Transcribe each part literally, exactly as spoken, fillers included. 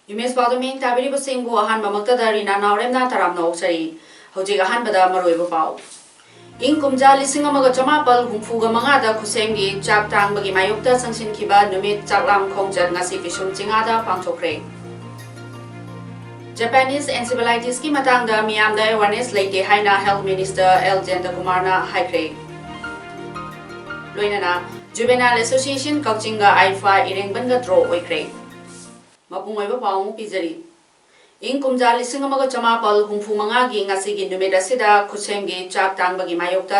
Image ꯄꯥꯎꯗ ꯃꯤꯠꯌꯦꯡ ꯇꯥꯕꯤꯔꯤꯕꯁꯤꯡꯕꯨ ꯑꯍꯥꯟꯕꯃꯛꯇꯗ ꯔꯤꯅꯥ ꯅꯥꯎꯔꯦꯝꯅ ꯇꯔꯥꯝꯅ ꯑꯣꯛꯆꯔꯤ꯫ ꯍꯧꯖꯤꯛ ꯑꯍꯥꯟꯕꯗ ꯃꯔꯨꯑꯣꯏꯕ ꯄꯥꯎ꯫ ꯏꯪ ꯀꯨꯝꯖꯥ ꯂꯤꯁꯤꯡ ꯑꯃꯒ ꯆꯃꯥꯄꯜ ꯍꯨꯝꯐꯨꯒ ꯃꯉꯥꯗ ꯈꯨꯠꯁꯦꯝꯒꯤ ꯆꯥꯛ ꯇꯥꯡꯕꯒꯤ ꯃꯥꯌꯣꯛꯇ ꯆꯪꯁꯤꯟꯈꯤꯕ ꯅꯨꯃꯤꯠ ꯆꯥꯛꯂꯥꯝ ꯈꯣꯡꯆꯠ ꯉꯁꯤ ꯄꯤꯁꯨꯝ ꯆꯤꯡꯉꯥꯗ ꯄꯥꯡꯊꯣꯛꯈ꯭ꯔꯦ꯫ Japanese encephalitis ꯀꯤ ꯃꯇꯥꯡꯗ ꯃꯤꯌꯥꯝꯗ awareness ꯂꯩꯇꯦ ꯍꯥꯏꯅ Health Minister ꯑꯦꯜ ꯖꯌꯟꯇꯀꯨꯃꯥꯔꯅ ꯍꯥꯏꯈ꯭ꯔꯦ꯫ ꯂꯣꯏꯅꯅ Juvenile Association ꯀꯛꯆꯤꯡꯒ ꯑꯥꯏꯐꯥ ꯏꯔꯦꯡꯕꯟꯒ draw ꯑꯣꯏꯈ꯭ꯔꯦ꯫ ꯃꯄꯨꯡ ꯑꯣꯏꯕ ꯄꯥꯎ ꯑꯃꯨꯛ ꯄꯤꯖꯔꯤ꯫ ꯏꯪ ꯀꯨꯝꯖꯥ ꯂꯤꯁꯤꯡ ꯑꯃꯒ ꯆꯃꯥꯄꯜ ꯍꯨꯝꯐꯨ ꯃꯉꯥꯒꯤ ꯉꯁꯤꯒꯤ ꯅꯨꯃꯤꯠ ꯑꯁꯤꯗ ꯈꯨꯠꯁꯦꯝꯒꯤ ꯆꯥꯛ ꯇꯥꯡꯕꯒꯤ ꯃꯥꯌꯣꯛꯇ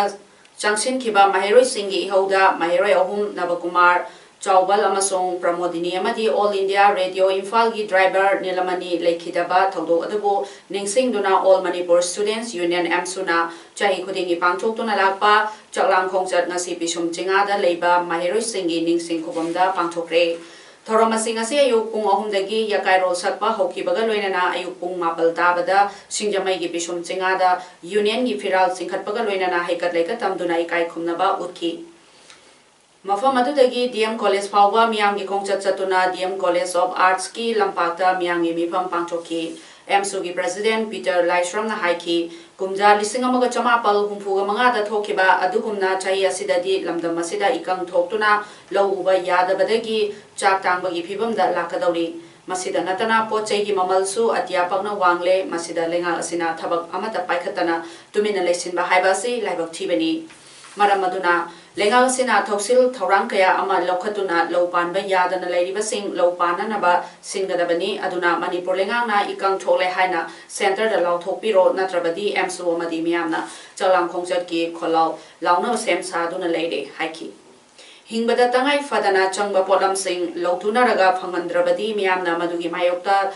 ꯆꯪꯁꯤꯟꯈꯤꯕ ꯃꯍꯩꯔꯣꯏꯁꯤꯡꯒꯤ ꯏꯍꯧꯗ ꯃꯍꯩꯔꯣꯏ ꯑꯍꯨꯝ, ꯅꯕꯀꯨꯃꯥꯔ ꯆꯥꯎꯕꯜ ꯑꯃꯁꯨꯡ ꯄ꯭ꯔꯃꯣꯗꯤꯅꯤ ꯑꯃꯗꯤ All India Radio ꯏꯝꯐꯥꯜꯒꯤ driver ꯅꯤꯂꯃꯅꯤ ꯂꯩꯈꯤꯗꯕ ꯊꯧꯗꯣꯛ ꯑꯗꯨꯕꯨ ꯅꯤꯡꯁꯤꯡꯗꯨꯅ All Manipur Students Union, ꯑꯦꯝꯁꯨꯅ ꯆꯍꯤ ꯈꯨꯗꯤꯡꯒꯤ ꯄꯥꯡꯊꯣꯛꯇꯨꯅ ꯂꯥꯛꯄ ꯆꯥꯛꯂꯥꯝ ꯈꯣꯡꯆꯠ ꯉꯁꯤ ꯄꯤꯁꯨꯝ ꯆꯤꯡꯉꯥꯗ ꯂꯩꯕ ꯃꯍꯩꯔꯣꯏꯁꯤꯡꯒꯤ ꯅꯤꯡꯁꯤꯡ ꯈꯨꯕꯝꯗ ꯄꯥꯡꯊꯣꯛꯈ꯭ꯔꯦ꯫ ꯊꯧꯔꯝ ꯑꯁꯤ ꯉꯁꯤ ꯑꯌꯨꯛ ꯄꯨꯡ ꯑꯍꯨꯝꯗꯒꯤ ꯌꯥꯀꯥꯏꯔꯣꯜ ꯁꯛꯄ ꯍꯧꯈꯤꯕꯒ ꯂꯣꯏꯅꯅ ꯑꯌꯨꯛ ꯄꯨꯡ ꯃꯥꯄꯜ ꯇꯥꯕꯗ ꯁꯤꯡꯖꯃꯩꯒꯤ ꯄꯤꯁꯨꯝ ꯆꯤꯡꯉꯥꯗ Union ꯒꯤ ꯐꯤꯔꯥꯜ ꯆꯤꯡꯈꯠꯄꯒ ꯂꯣꯏꯅꯅ ꯍꯩꯀꯠ ꯂꯩꯀꯠ ꯇꯝꯗꯨꯅ ꯏꯀꯥꯏ ꯈꯨꯝꯅꯕ ꯎꯠꯈꯤ꯫ ꯃꯐꯝ ꯑꯗꯨꯗꯒꯤ ꯗꯤ ꯑꯦꯝ ꯀꯣꯂꯦꯖ ꯐꯥꯎꯕ ꯃꯤꯌꯥꯝꯒꯤ ꯈꯣꯡꯆꯠ ꯆꯠꯇꯨꯅ D M College of Arts ꯀꯤ ꯂꯝꯄꯥꯛꯇ ꯃꯤꯌꯥꯝꯒꯤ ꯃꯤꯐꯝ ꯄꯥꯡꯊꯣꯛꯈꯤ꯫ ꯑꯦꯝꯁꯨꯒꯤ president ꯄꯤꯇꯔ ꯂꯥꯏꯁ꯭ꯔꯝꯅ ꯍꯥꯏꯈꯤ, ꯀꯨꯝꯖꯥ ꯂꯤꯁꯤꯡ ꯑꯃꯒ ꯆꯃꯥꯄꯜ ꯍꯨꯝꯐꯨꯒ ꯃꯉꯥꯗ ꯊꯣꯛꯈꯤꯕ ꯑꯗꯨꯒꯨꯝꯅ ꯆꯍꯤ ꯑꯁꯤꯗꯗꯤ ꯂꯝꯗꯝ ꯑꯁꯤꯗ ꯏꯀꯪ ꯊꯣꯛꯇꯨꯅ ꯂꯧ ꯎꯕ ꯌꯥꯗꯕꯗꯒꯤ ꯆꯥꯛ ꯇꯥꯡꯕꯒꯤ ꯐꯤꯚꯝꯗ ꯂꯥꯛꯀꯗꯧꯔꯤ꯫ ꯃꯁꯤꯗ ꯅꯠꯇꯅ ꯄꯣꯠ ꯆꯩꯒꯤ ꯃꯃꯜꯁꯨ ꯑꯇꯤꯌꯥ ꯄꯛꯅ ꯋꯥꯡꯂꯦ꯫ ꯃꯁꯤꯗ ꯂꯩꯉꯥꯛ ꯑꯁꯤꯅ ꯊꯕꯛ ꯑꯃꯠꯇ ꯄꯥꯏꯈꯠꯇꯅ ꯇꯨꯃꯤꯟꯅ ꯂꯩꯁꯤꯟꯕ ꯍꯥꯏꯕ ꯑꯁꯤ ꯂꯥꯏꯕꯛ ꯊꯤꯕꯅꯤ꯫ ꯃꯔꯝ ꯑꯗꯨꯅ ꯂꯩꯉꯥꯛ ꯑꯁꯤꯅ ꯊꯧꯁꯤꯜ ꯊꯧꯔꯥꯡ ꯀꯌꯥ ꯑꯃ ꯂꯧꯈꯠꯇꯨꯅ ꯂꯧ ꯄꯥꯟꯕ ꯌꯥꯗꯅ ꯂꯩꯔꯤꯕꯁꯤꯡ ꯂꯧ ꯄꯥꯟꯅꯅꯕ ꯁꯤꯟꯒꯗꯕꯅꯤ꯫ ꯑꯗꯨꯅ ꯃꯅꯤꯄꯨꯔ ꯂꯩꯉꯥꯛꯅ ꯏꯀꯪ ꯊꯣꯛꯂꯦ ꯍꯥꯏꯅ centre ꯗ ꯂꯥꯎꯊꯣꯛꯄꯤꯔꯣ, ꯅꯠꯇ꯭ꯔꯕꯗꯤ ꯑꯦꯝꯁꯨ ꯑꯃꯗꯤ ꯃꯤꯌꯥꯝꯅ ꯆꯥꯛꯂꯥꯝ ꯈꯣꯡꯆꯠꯀꯤ ꯈꯣꯜꯂꯥꯎ ꯂꯥꯎꯅꯕ ꯁꯦꯝ ꯁꯥꯗꯨꯅ ꯂꯩꯔꯦ ꯍꯥꯏꯈꯤ꯫ ꯍꯤꯡꯕꯗ ꯇꯉꯥꯏ ꯐꯗꯅ ꯆꯪꯕ ꯄꯣꯠꯂꯝꯁꯤꯡ ꯂꯧꯊꯨꯅꯔꯒ ꯐꯪꯍꯟꯗ꯭ꯔꯕꯗꯤ ꯃꯤꯌꯥꯝꯅ ꯃꯗꯨꯒꯤ ꯃꯥꯌꯣꯛꯇ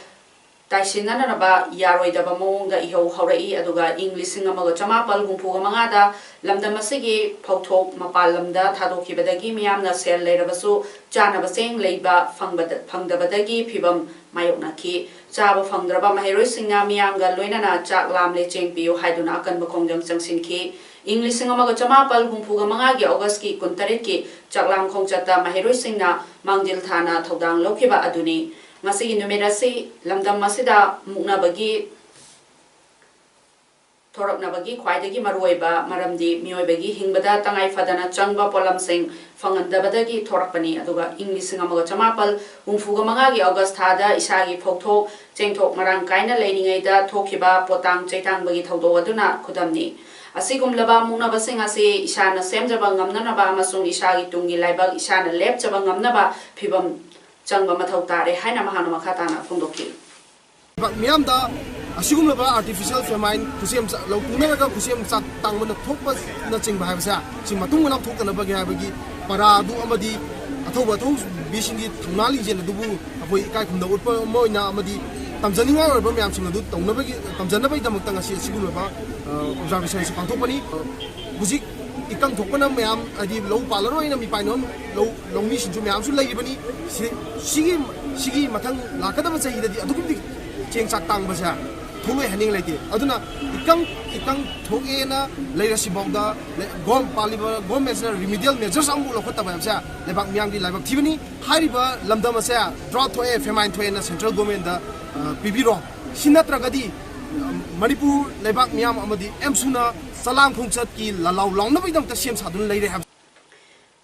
ꯇꯥꯏꯁꯤꯟꯅꯅꯕ ꯌꯥꯔꯣꯏꯗꯕ ꯃꯑꯣꯡꯗ ꯏꯍꯧ ꯍꯧꯔꯛꯏ꯫ ꯑꯗꯨꯒ ꯏꯪ ꯂꯤꯁꯤꯡ ꯑꯃꯒ ꯆꯃꯥꯄꯜ ꯍꯨꯝꯐꯨꯒ ꯃꯉꯥꯗ ꯂꯝꯗꯝ ꯑꯁꯤꯒꯤ ꯐꯧꯊꯣꯛ ꯃꯄꯥꯟ ꯂꯝꯗ ꯊꯥꯗꯣꯛꯈꯤꯕꯗꯒꯤ ꯃꯤꯌꯥꯝꯅ ꯁꯦꯜ ꯂꯩꯔꯕꯁꯨ ꯆꯥꯅꯕ ꯆꯦꯡ ꯂꯩꯕ ꯐꯪꯕꯗ-, ꯐꯪꯗꯕꯗꯒꯤ ꯐꯤꯚꯝ ꯃꯥꯌꯣꯛꯅꯈꯤ꯫ ꯆꯥꯕ ꯐꯪꯗ꯭ꯔꯕ ꯃꯍꯩꯔꯣꯏꯁꯤꯡꯅ ꯃꯤꯌꯥꯝꯒ ꯂꯣꯏꯅꯅ "ꯆꯥꯛ ꯂꯥꯝꯂꯦ, ꯆꯦꯡ ꯄꯤꯌꯨ" ꯍꯥꯏꯗꯨꯅ ꯑꯀꯟꯕ ꯈꯣꯡꯖꯪ ꯆꯪꯁꯤꯟꯈꯤ꯫ ꯏꯪ ꯂꯤꯁꯤꯡ ꯑꯃꯒ ꯆꯃꯥꯄꯜ ꯍꯨꯝꯐꯨꯒ ꯃꯉꯥꯒꯤ ꯑꯣꯒꯁꯀꯤ ꯀꯨꯟꯇꯔꯦꯠꯀꯤ ꯆꯥꯛꯂꯥꯝ ꯈꯣꯡꯆꯠꯇ ꯃꯍꯩꯔꯣꯏꯁꯤꯡꯅ ꯃꯥꯡꯖꯤꯜ ꯊꯥꯅ ꯊꯧꯗꯥꯡ ꯂꯧꯈꯤꯕ ꯑꯗꯨꯅꯤ꯫ ꯉꯁꯤꯒꯤ ꯅꯨꯃꯤꯠ ꯑꯁꯤ ꯂꯝꯗꯝ ꯑꯁꯤꯗ ꯃꯨꯛꯅꯕꯒꯤ ꯊꯣꯔꯛꯅꯕꯒꯤ ꯈ꯭ꯋꯥꯏꯗꯒꯤ ꯃꯔꯨꯑꯣꯏꯕ ꯃꯔꯝꯗꯤ ꯃꯤꯑꯣꯏꯕꯒꯤ ꯍꯤꯡꯕꯗ ꯇꯉꯥꯏ ꯐꯗꯅ ꯆꯪꯕ ꯄꯣꯠꯂꯝꯁꯤꯡ ꯐꯪꯍꯟꯗꯕꯗꯒꯤ ꯊꯣꯔꯛꯄꯅꯤ꯫ ꯑꯗꯨꯒ ꯏꯪ ꯂꯤꯁꯤꯡ ꯑꯃꯒ ꯆꯃꯥꯄꯜ ꯍꯨꯝꯐꯨꯒ ꯃꯉꯥꯒꯤ ꯑꯣꯒꯁ ꯊꯥꯗ ꯏꯁꯥꯒꯤ ꯐꯧꯊꯣꯛ ꯆꯦꯡꯊꯣꯛ ꯃꯔꯥꯡ ꯀꯥꯏꯅ ꯂꯩꯔꯤꯉꯩꯗ ꯊꯣꯛꯈꯤꯕ ꯄꯣꯇꯥꯡ ꯆꯩꯇꯥꯡꯕꯒꯤ ꯊꯧꯗꯣꯛ ꯑꯗꯨꯅ ꯈꯨꯗꯝꯅꯤ꯫ ꯑꯁꯤꯒꯨꯝꯂꯕ ꯃꯨꯛꯅꯕꯁꯤꯡ ꯑꯁꯤ ꯏꯁꯥꯅ ꯁꯦꯝꯖꯕ ꯉꯝꯅꯅꯕ ꯑꯃꯁꯨꯡ ꯏꯁꯥꯒꯤ ꯇꯨꯡꯒꯤ ꯂꯥꯏꯕꯛ ꯏꯁꯥꯅ ꯂꯦꯞꯆꯕ ꯉꯝꯅꯕ ꯐꯤꯚꯝ ꯆꯪꯕ ꯃꯊꯧ ꯇꯥꯔꯦ ꯍꯥꯏꯅ ꯃꯍꯥꯛꯅ ꯃꯈꯥ ꯇꯥꯅ ꯐꯣꯡꯗꯣꯛꯈꯤ꯫ ꯂꯩꯕꯥꯛ ꯃꯤꯌꯥꯝꯗ ꯑꯁꯤꯒꯨꯝꯂꯕ artificial famine, ꯈꯨꯠꯁꯦꯝ ꯆꯥ-, ꯂꯧ ꯇꯨꯅꯔꯒ ꯈꯨꯠꯁꯦꯝ ꯆꯥꯛ ꯇꯥꯡꯕꯅ ꯊꯣꯛꯄꯅꯆꯤꯡꯕ ꯍꯥꯏꯕꯁꯦ, ꯁꯤ ꯃꯇꯨꯡ ꯃꯅꯥꯎ ꯊꯣꯛꯇꯅꯕꯒꯤ ꯍꯥꯏꯕꯒꯤ ꯄꯔꯥ ꯑꯗꯨ ꯑꯃꯗꯤ ꯑꯊꯧꯕ ꯑꯊꯧꯕꯤꯁꯤꯡꯒꯤ ꯊꯧꯅꯥ ꯂꯤꯡꯖꯦꯜ ꯑꯗꯨꯕꯨ ꯑꯩꯈꯣꯏ ꯏꯀꯥꯏ ꯈꯨꯝꯅ ꯎꯠꯄ ꯑꯃ ꯑꯣꯏꯅ ꯑꯃꯗꯤ ꯇꯝꯖꯅꯤꯡꯉꯥꯏ ꯑꯣꯏꯔꯕ ꯃꯌꯥꯝꯁꯤꯡ ꯑꯗꯨ ꯇꯧꯅꯕꯒꯤ, ꯇꯝꯖꯅꯕꯒꯤꯗꯃꯛꯇ ꯉꯁꯤ ꯑꯁꯤꯒꯨꯝꯂꯕ, ꯑ, observation ꯑꯁꯤ ꯄꯥꯡꯊꯣꯛꯄꯅꯤ꯫ ꯍꯧꯖꯤꯛ ꯏꯀꯪ ꯊꯣꯛꯄꯅ ꯃꯌꯥꯝ, ꯍꯥꯏꯗꯤ ꯂꯧ ꯄꯥꯜꯂꯔꯣꯏꯅ ꯃꯤꯄꯥꯏꯅꯕ ꯂꯧ, ꯂꯧꯃꯤꯁꯤꯡꯁꯨ ꯃꯌꯥꯝꯁꯨ ꯂꯩꯔꯤꯕꯅꯤ꯫ ꯁꯤ-, ꯁꯤꯒꯤ, ꯁꯤꯒꯤ ꯃꯊꯪ ꯂꯥꯛꯀꯗꯕ ꯆꯍꯤꯗꯗꯤ ꯑꯗꯨꯛꯀꯤ ꯃꯇꯤꯛ ꯆꯦꯡ ꯆꯥꯛ ꯇꯥꯡꯕꯁꯦ ꯊꯣꯛꯂꯣꯏ ꯍꯥꯏꯅꯤꯡ ꯂꯩꯇꯦ꯫ ꯑꯗꯨꯅ ꯏꯀꯪ, ꯏꯀꯪ ꯊꯣꯛꯑꯦꯅ ꯂꯩꯔꯁꯤꯐꯥꯎꯗ ꯂꯩ-, ꯒꯣꯝ-, ꯄꯥꯜꯂꯤꯕ government ꯁꯤꯅ remedial measures ꯑꯃꯐꯥꯎ ꯂꯧꯈꯠꯇꯕ ꯍꯥꯏꯕꯁꯦ ꯂꯩꯕꯥꯛ ꯃꯤꯌꯥꯝꯒꯤ ꯂꯥꯏꯕꯛ ꯊꯤꯕꯅꯤ꯫ ꯍꯥꯏꯔꯤꯕ ꯂꯝꯗꯝ ꯑꯁꯦ drought ꯊꯣꯛꯑꯦ, famine ꯊꯣꯛꯑꯦꯅ central government ꯇ, ꯑ, ꯄꯤꯕꯤꯔꯣ꯫ ꯁꯤ ꯅꯠꯇ꯭ꯔꯒꯗꯤ, ꯑ, ꯃꯅꯤꯄꯨꯔ ꯂꯩꯕꯥꯛ ꯃꯤꯌꯥꯝ ꯑꯃꯗꯤ ꯑꯦꯝꯁꯨꯅ ꯆꯂꯥꯡ ꯈꯣꯡꯆꯠꯀꯤ ꯂꯥꯂꯥꯎ ꯂꯥꯎꯅꯕꯒꯤꯗꯃꯛꯇ ꯁꯦꯝ ꯁꯥꯗꯨꯅ ꯂꯩꯔꯦ ꯍꯥꯏꯕ꯫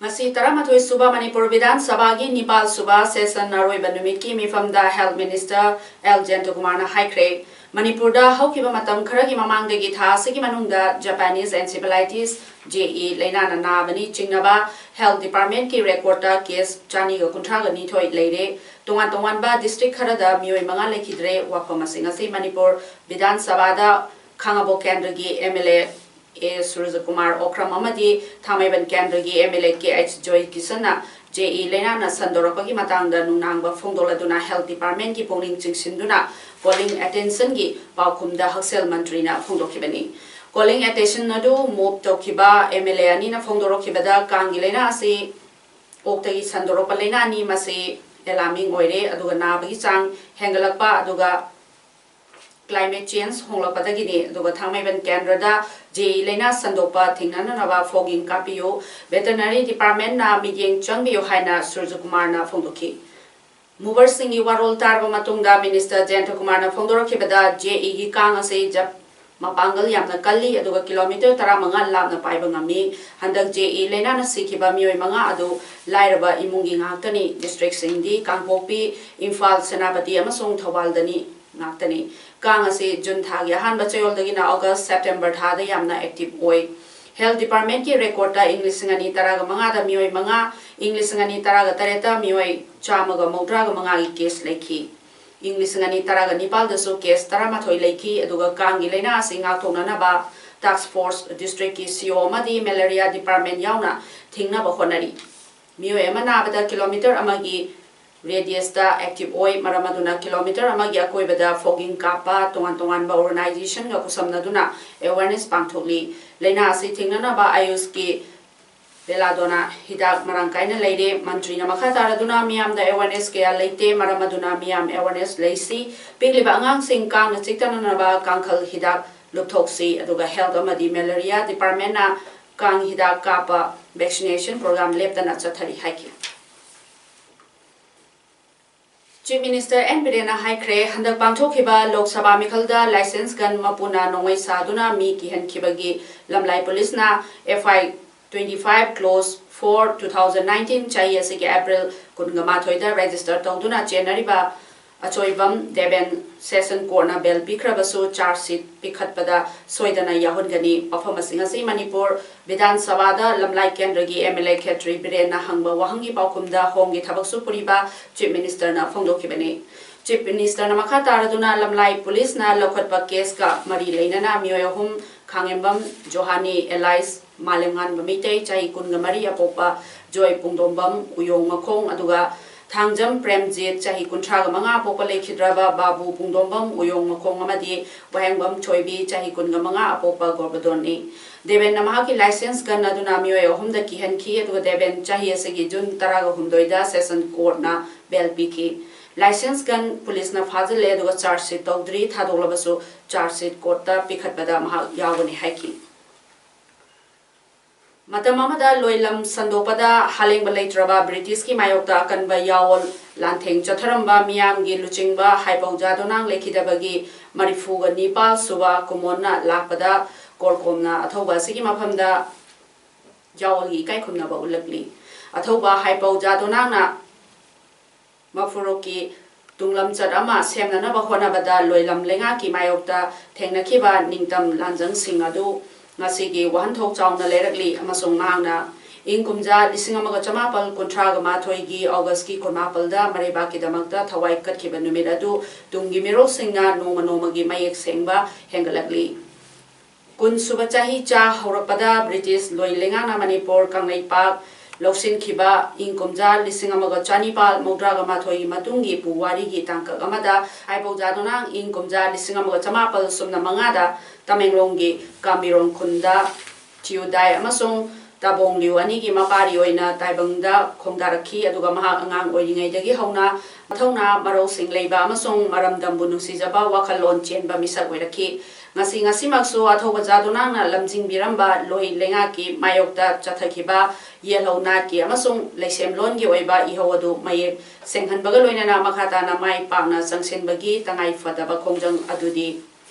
ꯉꯁꯤ ꯇꯔꯥꯃꯥꯊꯣꯏ ꯁꯨꯕ ꯃꯅꯤꯄꯨꯔ ꯕꯤꯙꯥꯟ ꯁꯚꯥꯒꯤ ꯅꯤꯄꯥꯜ ꯁꯨꯕ session ꯑꯔꯣꯏꯕ ꯅꯨꯃꯤꯠꯀꯤ ꯃꯤꯐꯝꯗ health minister ꯑꯦꯜ ꯖꯌꯟꯇꯀꯨꯃꯥꯔꯅ ꯍꯥꯏꯈ꯭ꯔꯦ꯫ ꯃꯅꯤꯄꯨꯔꯗ ꯍꯧꯈꯤꯕ ꯃꯇꯝ ꯈꯔꯒꯤ ꯃꯃꯥꯡꯗꯒꯤ ꯊꯥ ꯑꯁꯤꯒꯤ ꯃꯅꯨꯡꯗ Japanese encephalitis, J E, ꯂꯩꯅꯥꯅ ꯅꯥꯕꯅꯤ ꯆꯤꯡꯅꯕ health department ꯀꯤ record ꯇ case ꯆꯅꯤꯒ ꯀꯨꯟꯊ꯭ꯔꯥꯒ ꯅꯤꯊꯣꯏ ꯂꯩꯔꯦ꯫ ꯇꯣꯉꯥꯟ ꯇꯣꯉꯥꯟꯕ district ꯈꯔꯗ ꯃꯤꯑꯣꯏ ꯃꯉꯥ ꯂꯩꯈꯤꯗ꯭ꯔꯦ꯫ ꯋꯥꯐꯝ ꯑꯁꯤ ꯉꯁꯤ ꯃꯅꯤꯄꯨꯔ ꯕꯤꯙꯥꯟ ꯁꯚꯥꯗ ꯈꯥꯉꯕꯣꯛ ꯀꯦꯟꯗ꯭ꯔꯒꯤ M L A ꯑꯦ ꯁꯨꯔꯖꯀꯨꯃꯥꯔ ꯑꯣꯀ꯭ꯔꯝ ꯑꯃꯗꯤ ꯊꯥꯡꯃꯩꯕꯟ ꯀꯦꯟꯗ꯭ꯔꯒꯤ M L A K H Joy ꯀꯤꯁꯟꯅ ꯖꯦ ꯏ ꯂꯥꯏꯅꯥꯅ ꯁꯟꯗꯣꯔꯛꯄꯒꯤ ꯃꯇꯥꯡꯗ ꯅꯨꯡꯅꯥꯡꯕ ꯐꯣꯡꯗꯣꯛꯂꯗꯨꯅ ꯍꯦꯜꯊ ꯗꯤꯄꯥꯔꯠꯃꯦꯟꯠꯀꯤ ꯄꯨꯛꯅꯤꯡ ꯆꯤꯡꯁꯤꯟꯗꯨꯅ ꯀꯣꯂꯤꯡ ꯑꯦꯇꯦꯟꯁꯟꯒꯤ ꯄꯥꯎꯈꯨꯝꯗ ꯍꯛꯁꯦꯜ ꯃꯟꯇ꯭ꯔꯤꯅ ꯐꯣꯡꯗꯣꯛꯈꯤꯕꯅꯤ꯫ ꯀꯣꯂꯤꯡ ꯑꯦꯇꯦꯟꯁꯟ ꯑꯗꯨ ꯃꯨꯚ ꯇꯧꯈꯤꯕ ꯑꯦꯝ ꯑꯦꯜ ꯑꯦ ꯑꯅꯤꯅ ꯐꯣꯡꯗꯣꯔꯛꯈꯤꯕꯗ ꯀꯥꯡꯒꯤ ꯂꯥꯏꯅꯥ ꯑꯁꯤ ꯑꯣꯛꯇꯒꯤ ꯁꯟꯗꯣꯔꯛꯄ ꯂꯥꯏꯅꯥꯅꯤ꯫ ꯃꯁꯤ ꯑꯦꯂꯥꯔꯃꯤꯡ ꯑꯣꯏꯔꯦ, ꯑꯗꯨꯒ ꯅꯥꯕꯒꯤ ꯆꯥꯡ ꯍꯦꯟꯒꯠꯂꯛꯄ ꯑꯗꯨꯒ ꯀ꯭ꯂꯥꯏꯃꯦꯠ ꯆꯦꯟꯖ ꯍꯣꯡꯂꯛꯄꯗꯒꯤꯅꯤ꯫ ꯑꯗꯨꯒ ꯊꯥꯡꯃꯩꯕꯟ ꯀꯦꯟꯗ꯭ꯔꯗ ꯖꯦ ꯏ ꯂꯥꯏꯅꯥ ꯁꯟꯗꯣꯛꯄ ꯊꯤꯡꯅꯅꯅꯕ ꯐꯣꯒꯤꯡ ꯀꯥꯞꯄꯤꯌꯨ, ꯚꯦꯇꯔꯅꯔꯤ ꯗꯤꯄꯥꯔꯠꯃꯦꯟꯅ ꯃꯤꯠꯌꯦꯡ ꯆꯪꯕꯤꯌꯨ ꯍꯥꯏꯅ ꯁꯨꯔꯖꯀꯨꯃꯥꯔꯅ ꯐꯣꯡꯗꯣꯛꯈꯤ꯫ ꯃꯨꯚꯔꯁꯤꯡꯒꯤ ꯋꯥꯔꯣꯜ ꯇꯥꯔꯕ ꯃꯇꯨꯡꯗ ꯃꯤꯅꯤꯁꯇꯔ ꯖꯌꯟꯇ ꯀꯨꯃꯥꯔꯅ ꯐꯣꯡꯗꯣꯔꯛꯈꯤꯕꯗ ꯖꯦ ꯏꯒꯤ ꯀꯥꯡ ꯑꯁꯤ ꯖꯞ ꯃꯄꯥꯡꯒꯜ ꯌꯥꯝꯅ ꯀꯜꯂꯤ, ꯑꯗꯨꯒ ꯀꯤꯂꯣꯃꯤꯇꯔ ꯇꯔꯥꯃꯉꯥ ꯂꯥꯞꯅ ꯄꯥꯏꯕ ꯉꯝꯃꯤ꯫ ꯍꯟꯗꯛ ꯖꯦ ꯏ ꯂꯥꯏꯅꯥꯅ ꯁꯤꯈꯤꯕ ꯃꯤꯑꯣꯏ ꯃꯉꯥ ꯑꯗꯨ ꯂꯥꯏꯔꯕ ꯏꯃꯨꯡꯒꯤ ꯉꯥꯛꯇꯅꯤ꯫ ꯗꯤꯁꯇ꯭ꯔꯤꯛꯁꯤꯡꯗꯤ ꯀꯥꯡꯄꯣꯛꯄꯤ, ꯏꯝꯐꯥꯜ, ꯁꯦꯅꯥꯄꯇꯤ ꯑꯃꯁꯨꯡ ꯊꯧꯕꯥꯜꯗꯅꯤ꯫ ꯉꯥꯛꯇꯅꯤ꯫ ꯀꯥꯡ ꯑꯁꯤ ꯖꯨꯟ ꯊꯥꯒꯤ ꯑꯍꯥꯟꯕ ꯆꯌꯣꯜꯗꯒꯤꯅ ꯑꯣꯒꯁ, ꯁꯦꯞꯇꯦꯝꯕꯔ ꯊꯥꯗ ꯌꯥꯝꯅ ꯑꯦꯛꯇꯤꯚ ꯑꯣꯏ꯫ ꯍꯦꯜꯊ ꯗꯤꯄꯥꯔꯠꯃꯦꯟꯠꯀꯤ ꯔꯦꯀꯣꯔꯗꯇ ꯏꯪ ꯂꯤꯁꯤꯡ ꯑꯅꯤ ꯇꯔꯥꯒ ꯃꯉꯥꯗ ꯃꯤꯑꯣꯏ ꯃꯉꯥ, ꯏꯪ ꯂꯤꯁꯤꯡ ꯑꯅꯤ ꯇꯔꯥꯒ ꯇꯔꯦꯠꯇ ꯃꯤꯑꯣꯏ ꯆꯥꯝꯃꯒ ꯃꯧꯗ꯭ꯔꯥꯒ ꯃꯉꯥꯒꯤ ꯀꯦꯁ ꯂꯩꯈꯤ꯫ ꯏꯪ ꯂꯤꯁꯤꯡ ꯑꯅꯤ ꯇꯔꯥꯒ ꯅꯤꯄꯥꯜꯗꯁꯨ ꯀꯦꯁ ꯇꯔꯥꯃꯥꯊꯣꯏ ꯂꯩꯈꯤ, ꯑꯗꯨꯒ ꯀꯥꯡꯒꯤ ꯂꯥꯏꯅꯥ ꯑꯁꯤ ꯉꯥꯛꯊꯣꯛꯅꯅꯕ ꯇꯥꯛꯁ ꯐꯣꯔꯁ, ꯗꯤꯁꯇ꯭ꯔꯤꯛꯀꯤ ꯁꯤ ꯑꯣ ꯑꯃꯗꯤ ꯃꯦꯂꯦꯔꯤꯌꯥ ꯗꯤꯄꯥꯔꯠꯃꯦꯟꯠ ꯌꯥꯎꯅ ꯊꯤꯡꯅꯕ ꯍꯣꯠꯅꯔꯤ꯫ ꯃꯤꯑꯣꯏ ꯑꯃ ꯅꯥꯕꯗ ꯀꯤꯂꯣꯃꯤꯇꯔ ꯑꯃꯒꯤ ꯔꯦꯗꯤꯌꯁꯇ ꯑꯦꯛꯇꯤꯚ ꯑꯣꯏ, ꯃꯔꯝ ꯑꯗꯨꯅ ꯀꯤꯂꯣꯃꯤꯇꯔ ꯑꯃꯒꯤ ꯑꯀꯣꯏꯕꯗ ꯐꯣꯒꯤꯡ ꯀꯥꯞꯄ, ꯇꯣꯉꯥꯟ ꯇꯣꯉꯥꯟꯕ ꯑꯣꯔꯒꯅꯥꯏꯖꯦꯁꯟꯒ ꯈꯨꯠꯁꯝꯅꯗꯨꯅ ꯑꯦꯋꯦꯔꯅꯦꯁ ꯄꯥꯡꯊꯣꯛꯂꯤ꯫ ꯂꯥꯏꯅꯥ ꯑꯁꯤ ꯊꯤꯡꯅꯅꯕ ꯑꯌꯨꯁꯀꯤ ꯕꯦꯂꯥꯗꯣꯅꯥ ꯍꯤꯗꯥꯛ ꯃꯔꯥꯡ ꯀꯥꯏꯅ ꯂꯩꯔꯦ꯫ ꯃꯟꯇ꯭ꯔꯤꯅ ꯃꯈꯥ ꯇꯥꯔꯗꯨꯅ ꯃꯤꯌꯥꯝꯗ ꯑꯦꯋꯦꯔꯅꯦꯁ ꯀꯌꯥ ꯂꯩꯇꯦ, ꯃꯔꯝ ꯑꯗꯨꯅ ꯃꯤꯌꯥꯝ ꯑꯦꯋꯦꯔꯅꯦꯁ ꯂꯩꯁꯤ꯫ ꯄꯤꯛꯂꯤꯕ ꯑꯉꯥꯡꯁꯤꯡ ꯀꯥꯡꯅ ꯆꯤꯛꯇꯅꯅꯕ ꯀꯥꯡꯈꯜ ꯍꯤꯗꯥꯛ ꯂꯨꯞꯊꯣꯛꯁꯤ, ꯑꯗꯨꯒ ꯍꯦꯜꯊ ꯑꯃꯗꯤ ꯃꯦꯂꯦꯔꯤꯌꯥ ꯗꯤꯄꯥꯔꯠꯃꯦꯟꯅ ꯀꯥꯡ ꯍꯤꯗꯥꯛ ꯀꯥꯞꯄ ꯚꯦꯛꯁꯤꯅꯦꯁꯟ ꯄ꯭ꯔꯣꯒ꯭ꯔꯥꯝ ꯂꯦꯞꯇꯅ ꯆꯠꯊꯔꯤ ꯍꯥꯏꯈꯤ꯫ ꯆꯤꯐ ꯃꯤꯅꯤꯁꯇꯔ ꯑꯦꯟ ꯕꯤꯔꯦꯟꯅ ꯍꯥꯏꯈ꯭ꯔꯦ, ꯍꯟꯗꯛ ꯄꯥꯡꯊꯣꯛꯈꯤꯕ ꯂꯣꯛ ꯁꯚꯥ ꯃꯤꯈꯜꯗ ꯂꯥꯏꯁꯦꯟꯁ ꯒꯟ ꯃꯄꯨꯅ ꯅꯣꯡꯃꯩ ꯁꯥꯗꯨꯅ ꯃꯤ ꯀꯤꯍꯟꯈꯤꯕꯒꯤ ꯂꯝꯂꯥꯏ ꯄꯨꯂꯤꯁꯅ F I twenty five close four two thousand nineteen ꯆꯍꯤ ꯑꯁꯤꯒꯤ ꯑꯦꯄ꯭ꯔꯤꯜ ꯀꯨꯟꯒ ꯃꯥꯊꯣꯏꯗ ꯔꯦꯖꯤꯁꯇꯔ ꯇꯧꯗꯨꯅ ꯆꯦꯟꯅꯔꯤꯕ ꯑꯆꯣꯏꯕꯝ ꯗꯦꯕꯦꯟ ꯁꯦꯁꯟ ꯀꯣꯔꯠꯅ ꯕꯦꯜ ꯄꯤꯈ꯭ꯔꯕꯁꯨ ꯆꯥꯔꯖ ꯁꯤꯠ ꯄꯤꯈꯠꯄꯗ ꯁꯣꯏꯗꯅ ꯌꯥꯎꯍꯟꯒꯅꯤ꯫ ꯋꯥꯐꯝ ꯑꯁꯤꯡ ꯑꯁꯤ ꯃꯅꯤꯄꯨꯔ ꯕꯤꯙꯥꯟ ꯁꯚꯥꯗ ꯂꯝꯂꯥꯏ ꯀꯦꯟꯗ꯭ꯔꯒꯤ ꯑꯦꯝ ꯑꯦꯜ ꯑꯦ ꯈꯦꯇ꯭ꯔꯤ ꯕꯤꯔꯦꯟꯅ ꯍꯪꯕ ꯋꯥꯍꯪꯒꯤ ꯄꯥꯎꯈꯨꯝꯗ ꯍꯣꯝꯒꯤ ꯊꯕꯛꯁꯨ ꯄꯨꯔꯤꯕ ꯆꯤꯐ ꯃꯤꯅꯤꯁꯇꯔꯅ ꯐꯣꯡꯗꯣꯛꯈꯤꯕꯅꯤ꯫ ꯆꯤꯐ ꯃꯤꯅꯤꯁꯇꯔꯅ ꯃꯈꯥ ꯇꯥꯔꯗꯨꯅ ꯂꯝꯂꯥꯏ ꯄꯨꯂꯤꯁꯅ ꯂꯧꯈꯠꯄ ꯀꯦꯁꯀ ꯃꯔꯤ ꯂꯩꯅꯅ ꯃꯤꯑꯣꯏ ꯑꯍꯨꯝ ꯈꯥꯉꯦꯝꯕꯝ ꯖꯣꯍꯥꯅꯤ ꯑꯦꯂꯥꯏꯁ ꯃꯥꯂꯦꯝꯉꯥꯟꯕ ꯃꯩꯇꯩ, ꯆꯍꯤ ꯀꯨꯟꯒ ꯃꯔꯤ ꯑꯄꯣꯛꯄ ꯖꯣꯏ ꯄꯨꯡꯗꯣꯝꯕꯝ ꯎꯌꯣꯡ ꯃꯈꯣꯡ, ꯑꯗꯨꯒ ꯊꯥꯡꯖꯝ ꯄ꯭ꯔꯦꯝꯖꯤꯠ, ꯆꯍꯤ ꯀꯨꯟꯊ꯭ꯔꯥꯒ ꯃꯉꯥ ꯑꯄꯣꯛꯄ ꯂꯩꯈꯤꯗ꯭ꯔꯕ ꯕꯥꯕꯨ ꯄꯨꯡꯗꯣꯝꯕꯝ ꯎꯌꯣꯡ ꯃꯈꯣꯡ ꯑꯃꯗꯤ ꯋꯥꯍꯦꯡꯕꯝ ꯊꯣꯏꯕꯤ, ꯆꯍꯤ ꯀꯨꯟꯒ ꯃꯉꯥ ꯑꯄꯣꯛꯄ ꯒꯣꯔꯕꯗꯣꯟꯅꯤ꯫ ꯗꯦꯕꯦꯟꯅ ꯃꯍꯥꯛꯀꯤ ꯂꯥꯏꯁꯦꯟꯁ ꯒꯟ ꯑꯗꯨꯅ ꯃꯤꯑꯣꯏ ꯑꯍꯨꯝꯗ ꯀꯤꯍꯟꯈꯤ, ꯑꯗꯨꯒ ꯗꯦꯕꯦꯟ ꯆꯍꯤ ꯑꯁꯤꯒꯤ ꯖꯨꯟ ꯇꯔꯥꯒ ꯍꯨꯝꯗꯣꯏꯗ ꯁꯦꯁꯟ ꯀꯣꯔꯠꯅ ꯕꯦꯜ ꯄꯤꯈꯤ꯫ ꯂꯥꯏꯁꯦꯟꯁ ꯒꯟ ꯄꯨꯂꯤꯁꯅ ꯐꯥꯖꯤꯜꯂꯦ, ꯑꯗꯨꯒ ꯆꯥꯔꯖ ꯁꯤꯠ ꯇꯧꯗ꯭ꯔꯤ꯫ ꯊꯥꯗꯣꯛꯂꯕꯁꯨ ꯆꯥꯔꯖ ꯁꯤꯠ ꯀꯣꯔꯠꯇ ꯄꯤꯈꯠꯄꯗ ꯃꯍꯥꯛ ꯌꯥꯎꯒꯅꯤ ꯍꯥꯏꯈꯤ꯫ ꯃꯇꯝ ꯑꯃꯗ ꯂꯣꯏꯂꯝ ꯁꯟꯗꯣꯛꯄꯗ ꯍꯥꯂꯦꯡꯕ ꯂꯩꯇ꯭ꯔꯕ ꯕ꯭ꯔꯤꯇꯤꯁꯀꯤ ꯃꯥꯌꯣꯛꯇ ꯑꯀꯟꯕ ꯌꯥꯑꯣꯜ ꯂꯥꯟꯊꯦꯡ ꯆꯠꯊꯔꯝꯕ ꯃꯤꯌꯥꯝꯒꯤ ꯂꯨꯆꯤꯡꯕ ꯍꯥꯏꯄꯧ ꯖꯥꯗꯣꯅꯥꯡ ꯂꯩꯈꯤꯗꯕꯒꯤ ꯃꯔꯤꯐꯨꯒ ꯅꯤꯄꯥꯜ ꯁꯨꯕ ꯀꯨꯃꯣꯟꯅ ꯂꯥꯛꯄꯗ ꯀꯣꯔꯀꯣꯝꯅ ꯑꯊꯧꯕ ꯑꯁꯤꯒꯤ ꯃꯐꯝꯗ ꯌꯥꯑꯣꯜꯒꯤ ꯏꯀꯥꯏ ꯈꯨꯝꯅꯕ ꯎꯠꯂꯛꯂꯤ꯫ ꯑꯊꯧꯕ ꯍꯥꯏꯄꯧ ꯖꯥꯗꯣꯅꯥꯡꯅ ꯃꯐꯨꯔꯣꯛꯀꯤ ꯇꯨꯡꯂꯝꯆꯠ ꯑꯃ ꯁꯦꯝꯅꯅꯕ ꯍꯣꯠꯅꯕꯗ ꯂꯣꯏꯂꯝ ꯂꯩꯉꯥꯛꯀꯤ ꯃꯥꯌꯣꯛꯇ ꯊꯦꯡꯅꯈꯤꯕ ꯅꯤꯡꯇꯝ ꯂꯥꯟꯖꯪꯁꯤꯡ ꯑꯗꯨ ꯉꯁꯤꯒꯤ ꯋꯥꯍꯟꯊꯣꯛ ꯆꯥꯎꯅ ꯂꯩꯔꯛꯂꯤ, ꯑꯃꯁꯨꯡ ꯃꯍꯥꯛꯅ ꯏꯪ ꯀꯨꯝꯖꯥ ꯂꯤꯁꯤꯡ ꯑꯃꯒ ꯆꯃꯥꯄꯜ ꯀꯨꯟꯊ꯭ꯔꯥꯒ ꯃꯥꯊꯣꯏꯒꯤ ꯑꯣꯒꯁꯀꯤ ꯀꯨꯟꯃꯥꯄꯜꯗ ꯃꯔꯩꯕꯥꯛꯀꯤꯗꯃꯛꯇ ꯊꯋꯥꯏ ꯀꯠꯈꯤꯕ ꯅꯨꯃꯤꯠ ꯑꯗꯨ ꯇꯨꯡꯒꯤ ꯃꯤꯔꯣꯜꯁꯤꯡꯅ ꯅꯣꯡꯃ ꯅꯣꯡꯃꯒꯤ ꯃꯌꯦꯛ ꯁꯦꯡꯕ ꯍꯦꯟꯒꯠꯂꯛꯂꯤ꯫ ꯀꯨꯟꯁꯨꯕ ꯆꯍꯤ ꯆꯥ ꯍꯧꯔꯛꯄꯗ ꯕ꯭ꯔꯤꯇꯤꯁ ꯂꯣꯏ ꯂꯩꯉꯥꯛꯅ ꯃꯅꯤꯄꯨꯔ ꯀꯪꯂꯩꯄꯥꯛ ꯂꯧꯁꯤꯟꯈꯤꯕ ꯏꯪ ꯀꯨꯝꯖꯥ ꯂꯤꯁꯤꯡ ꯑꯃꯒ ꯆꯅꯤꯄꯥꯜ ꯃꯧꯗ꯭ꯔꯥꯒ ꯃꯥꯊꯣꯏꯒꯤ ꯃꯇꯨꯡꯒꯤ ꯄꯨꯋꯥꯔꯤꯒꯤ ꯇꯥꯡꯀꯛ ꯑꯃꯗ ꯍꯥꯏꯄꯧ ꯖꯥꯗꯣꯅꯥꯡ ꯏꯪ ꯀꯨꯝꯖꯥ ꯂꯤꯁꯤꯡ ꯑꯃꯒ ꯆꯃꯥꯄꯜ ꯁꯨꯞꯅ ꯃꯉꯥꯗ ꯇꯃꯦꯡꯂꯣꯡꯒꯤ ꯀꯥꯝꯕꯤꯔꯣꯡ ꯈꯨꯟꯗ ꯊꯤꯌꯨꯗꯥꯏ ꯑꯃꯁꯨꯡ ꯇꯥꯕꯣꯡ ꯂꯤꯌꯨ ꯑꯅꯤꯒꯤ ꯃꯄꯥꯔꯤ ꯑꯣꯏꯅ ꯇꯥꯏꯕꯪꯗ ꯈꯣꯡꯗꯥꯔꯛꯈꯤ, ꯑꯗꯨꯒ ꯃꯍꯥꯛ ꯑꯉꯥꯡ ꯑꯣꯏꯔꯤꯉꯩꯗꯒꯤ ꯍꯧꯅ ꯃꯊꯧꯅꯥ ꯃꯔꯧꯁꯤꯡ ꯂꯩꯕ ꯑꯃꯁꯨꯡ ꯃꯔꯝꯗꯝꯕꯨ ꯅꯨꯡꯁꯤꯖꯕ ꯋꯥꯈꯜꯂꯣꯟ ꯆꯦꯟꯕ ꯃꯤꯁꯛ ꯑꯣꯏꯔꯛꯈꯤ꯫ ꯉꯁꯤ ꯉꯁꯤꯃꯛꯁꯨ ꯑꯊꯧꯕ ꯖꯥꯗꯣꯅꯥꯡꯅ ꯂꯝꯖꯤꯡꯕꯤꯔꯝꯕ ꯂꯣꯏ ꯂꯩꯉꯥꯛꯀꯤ ꯃꯥꯌꯣꯛꯇ ꯆꯠꯊꯈꯤꯕ ꯌꯦꯜꯍꯧ ꯅꯥꯠꯀꯤ ꯑꯃꯁꯨꯡ ꯂꯩꯁꯦꯝꯂꯣꯟꯒꯤ ꯑꯣꯏꯕ ꯏꯍꯧ ꯑꯗꯨ ꯃꯌꯦꯛ ꯁꯦꯡꯍꯟꯕꯒ ꯂꯣꯏꯅꯅ ꯃꯈꯥ ꯇꯥꯅ ꯃꯥꯏ ꯄꯥꯛꯅ ꯆꯪꯁꯤꯟꯕꯒꯤ ꯇꯉꯥꯏ ꯐꯗꯕ ꯈꯣꯡꯖꯪ ꯑꯗꯨꯗꯤ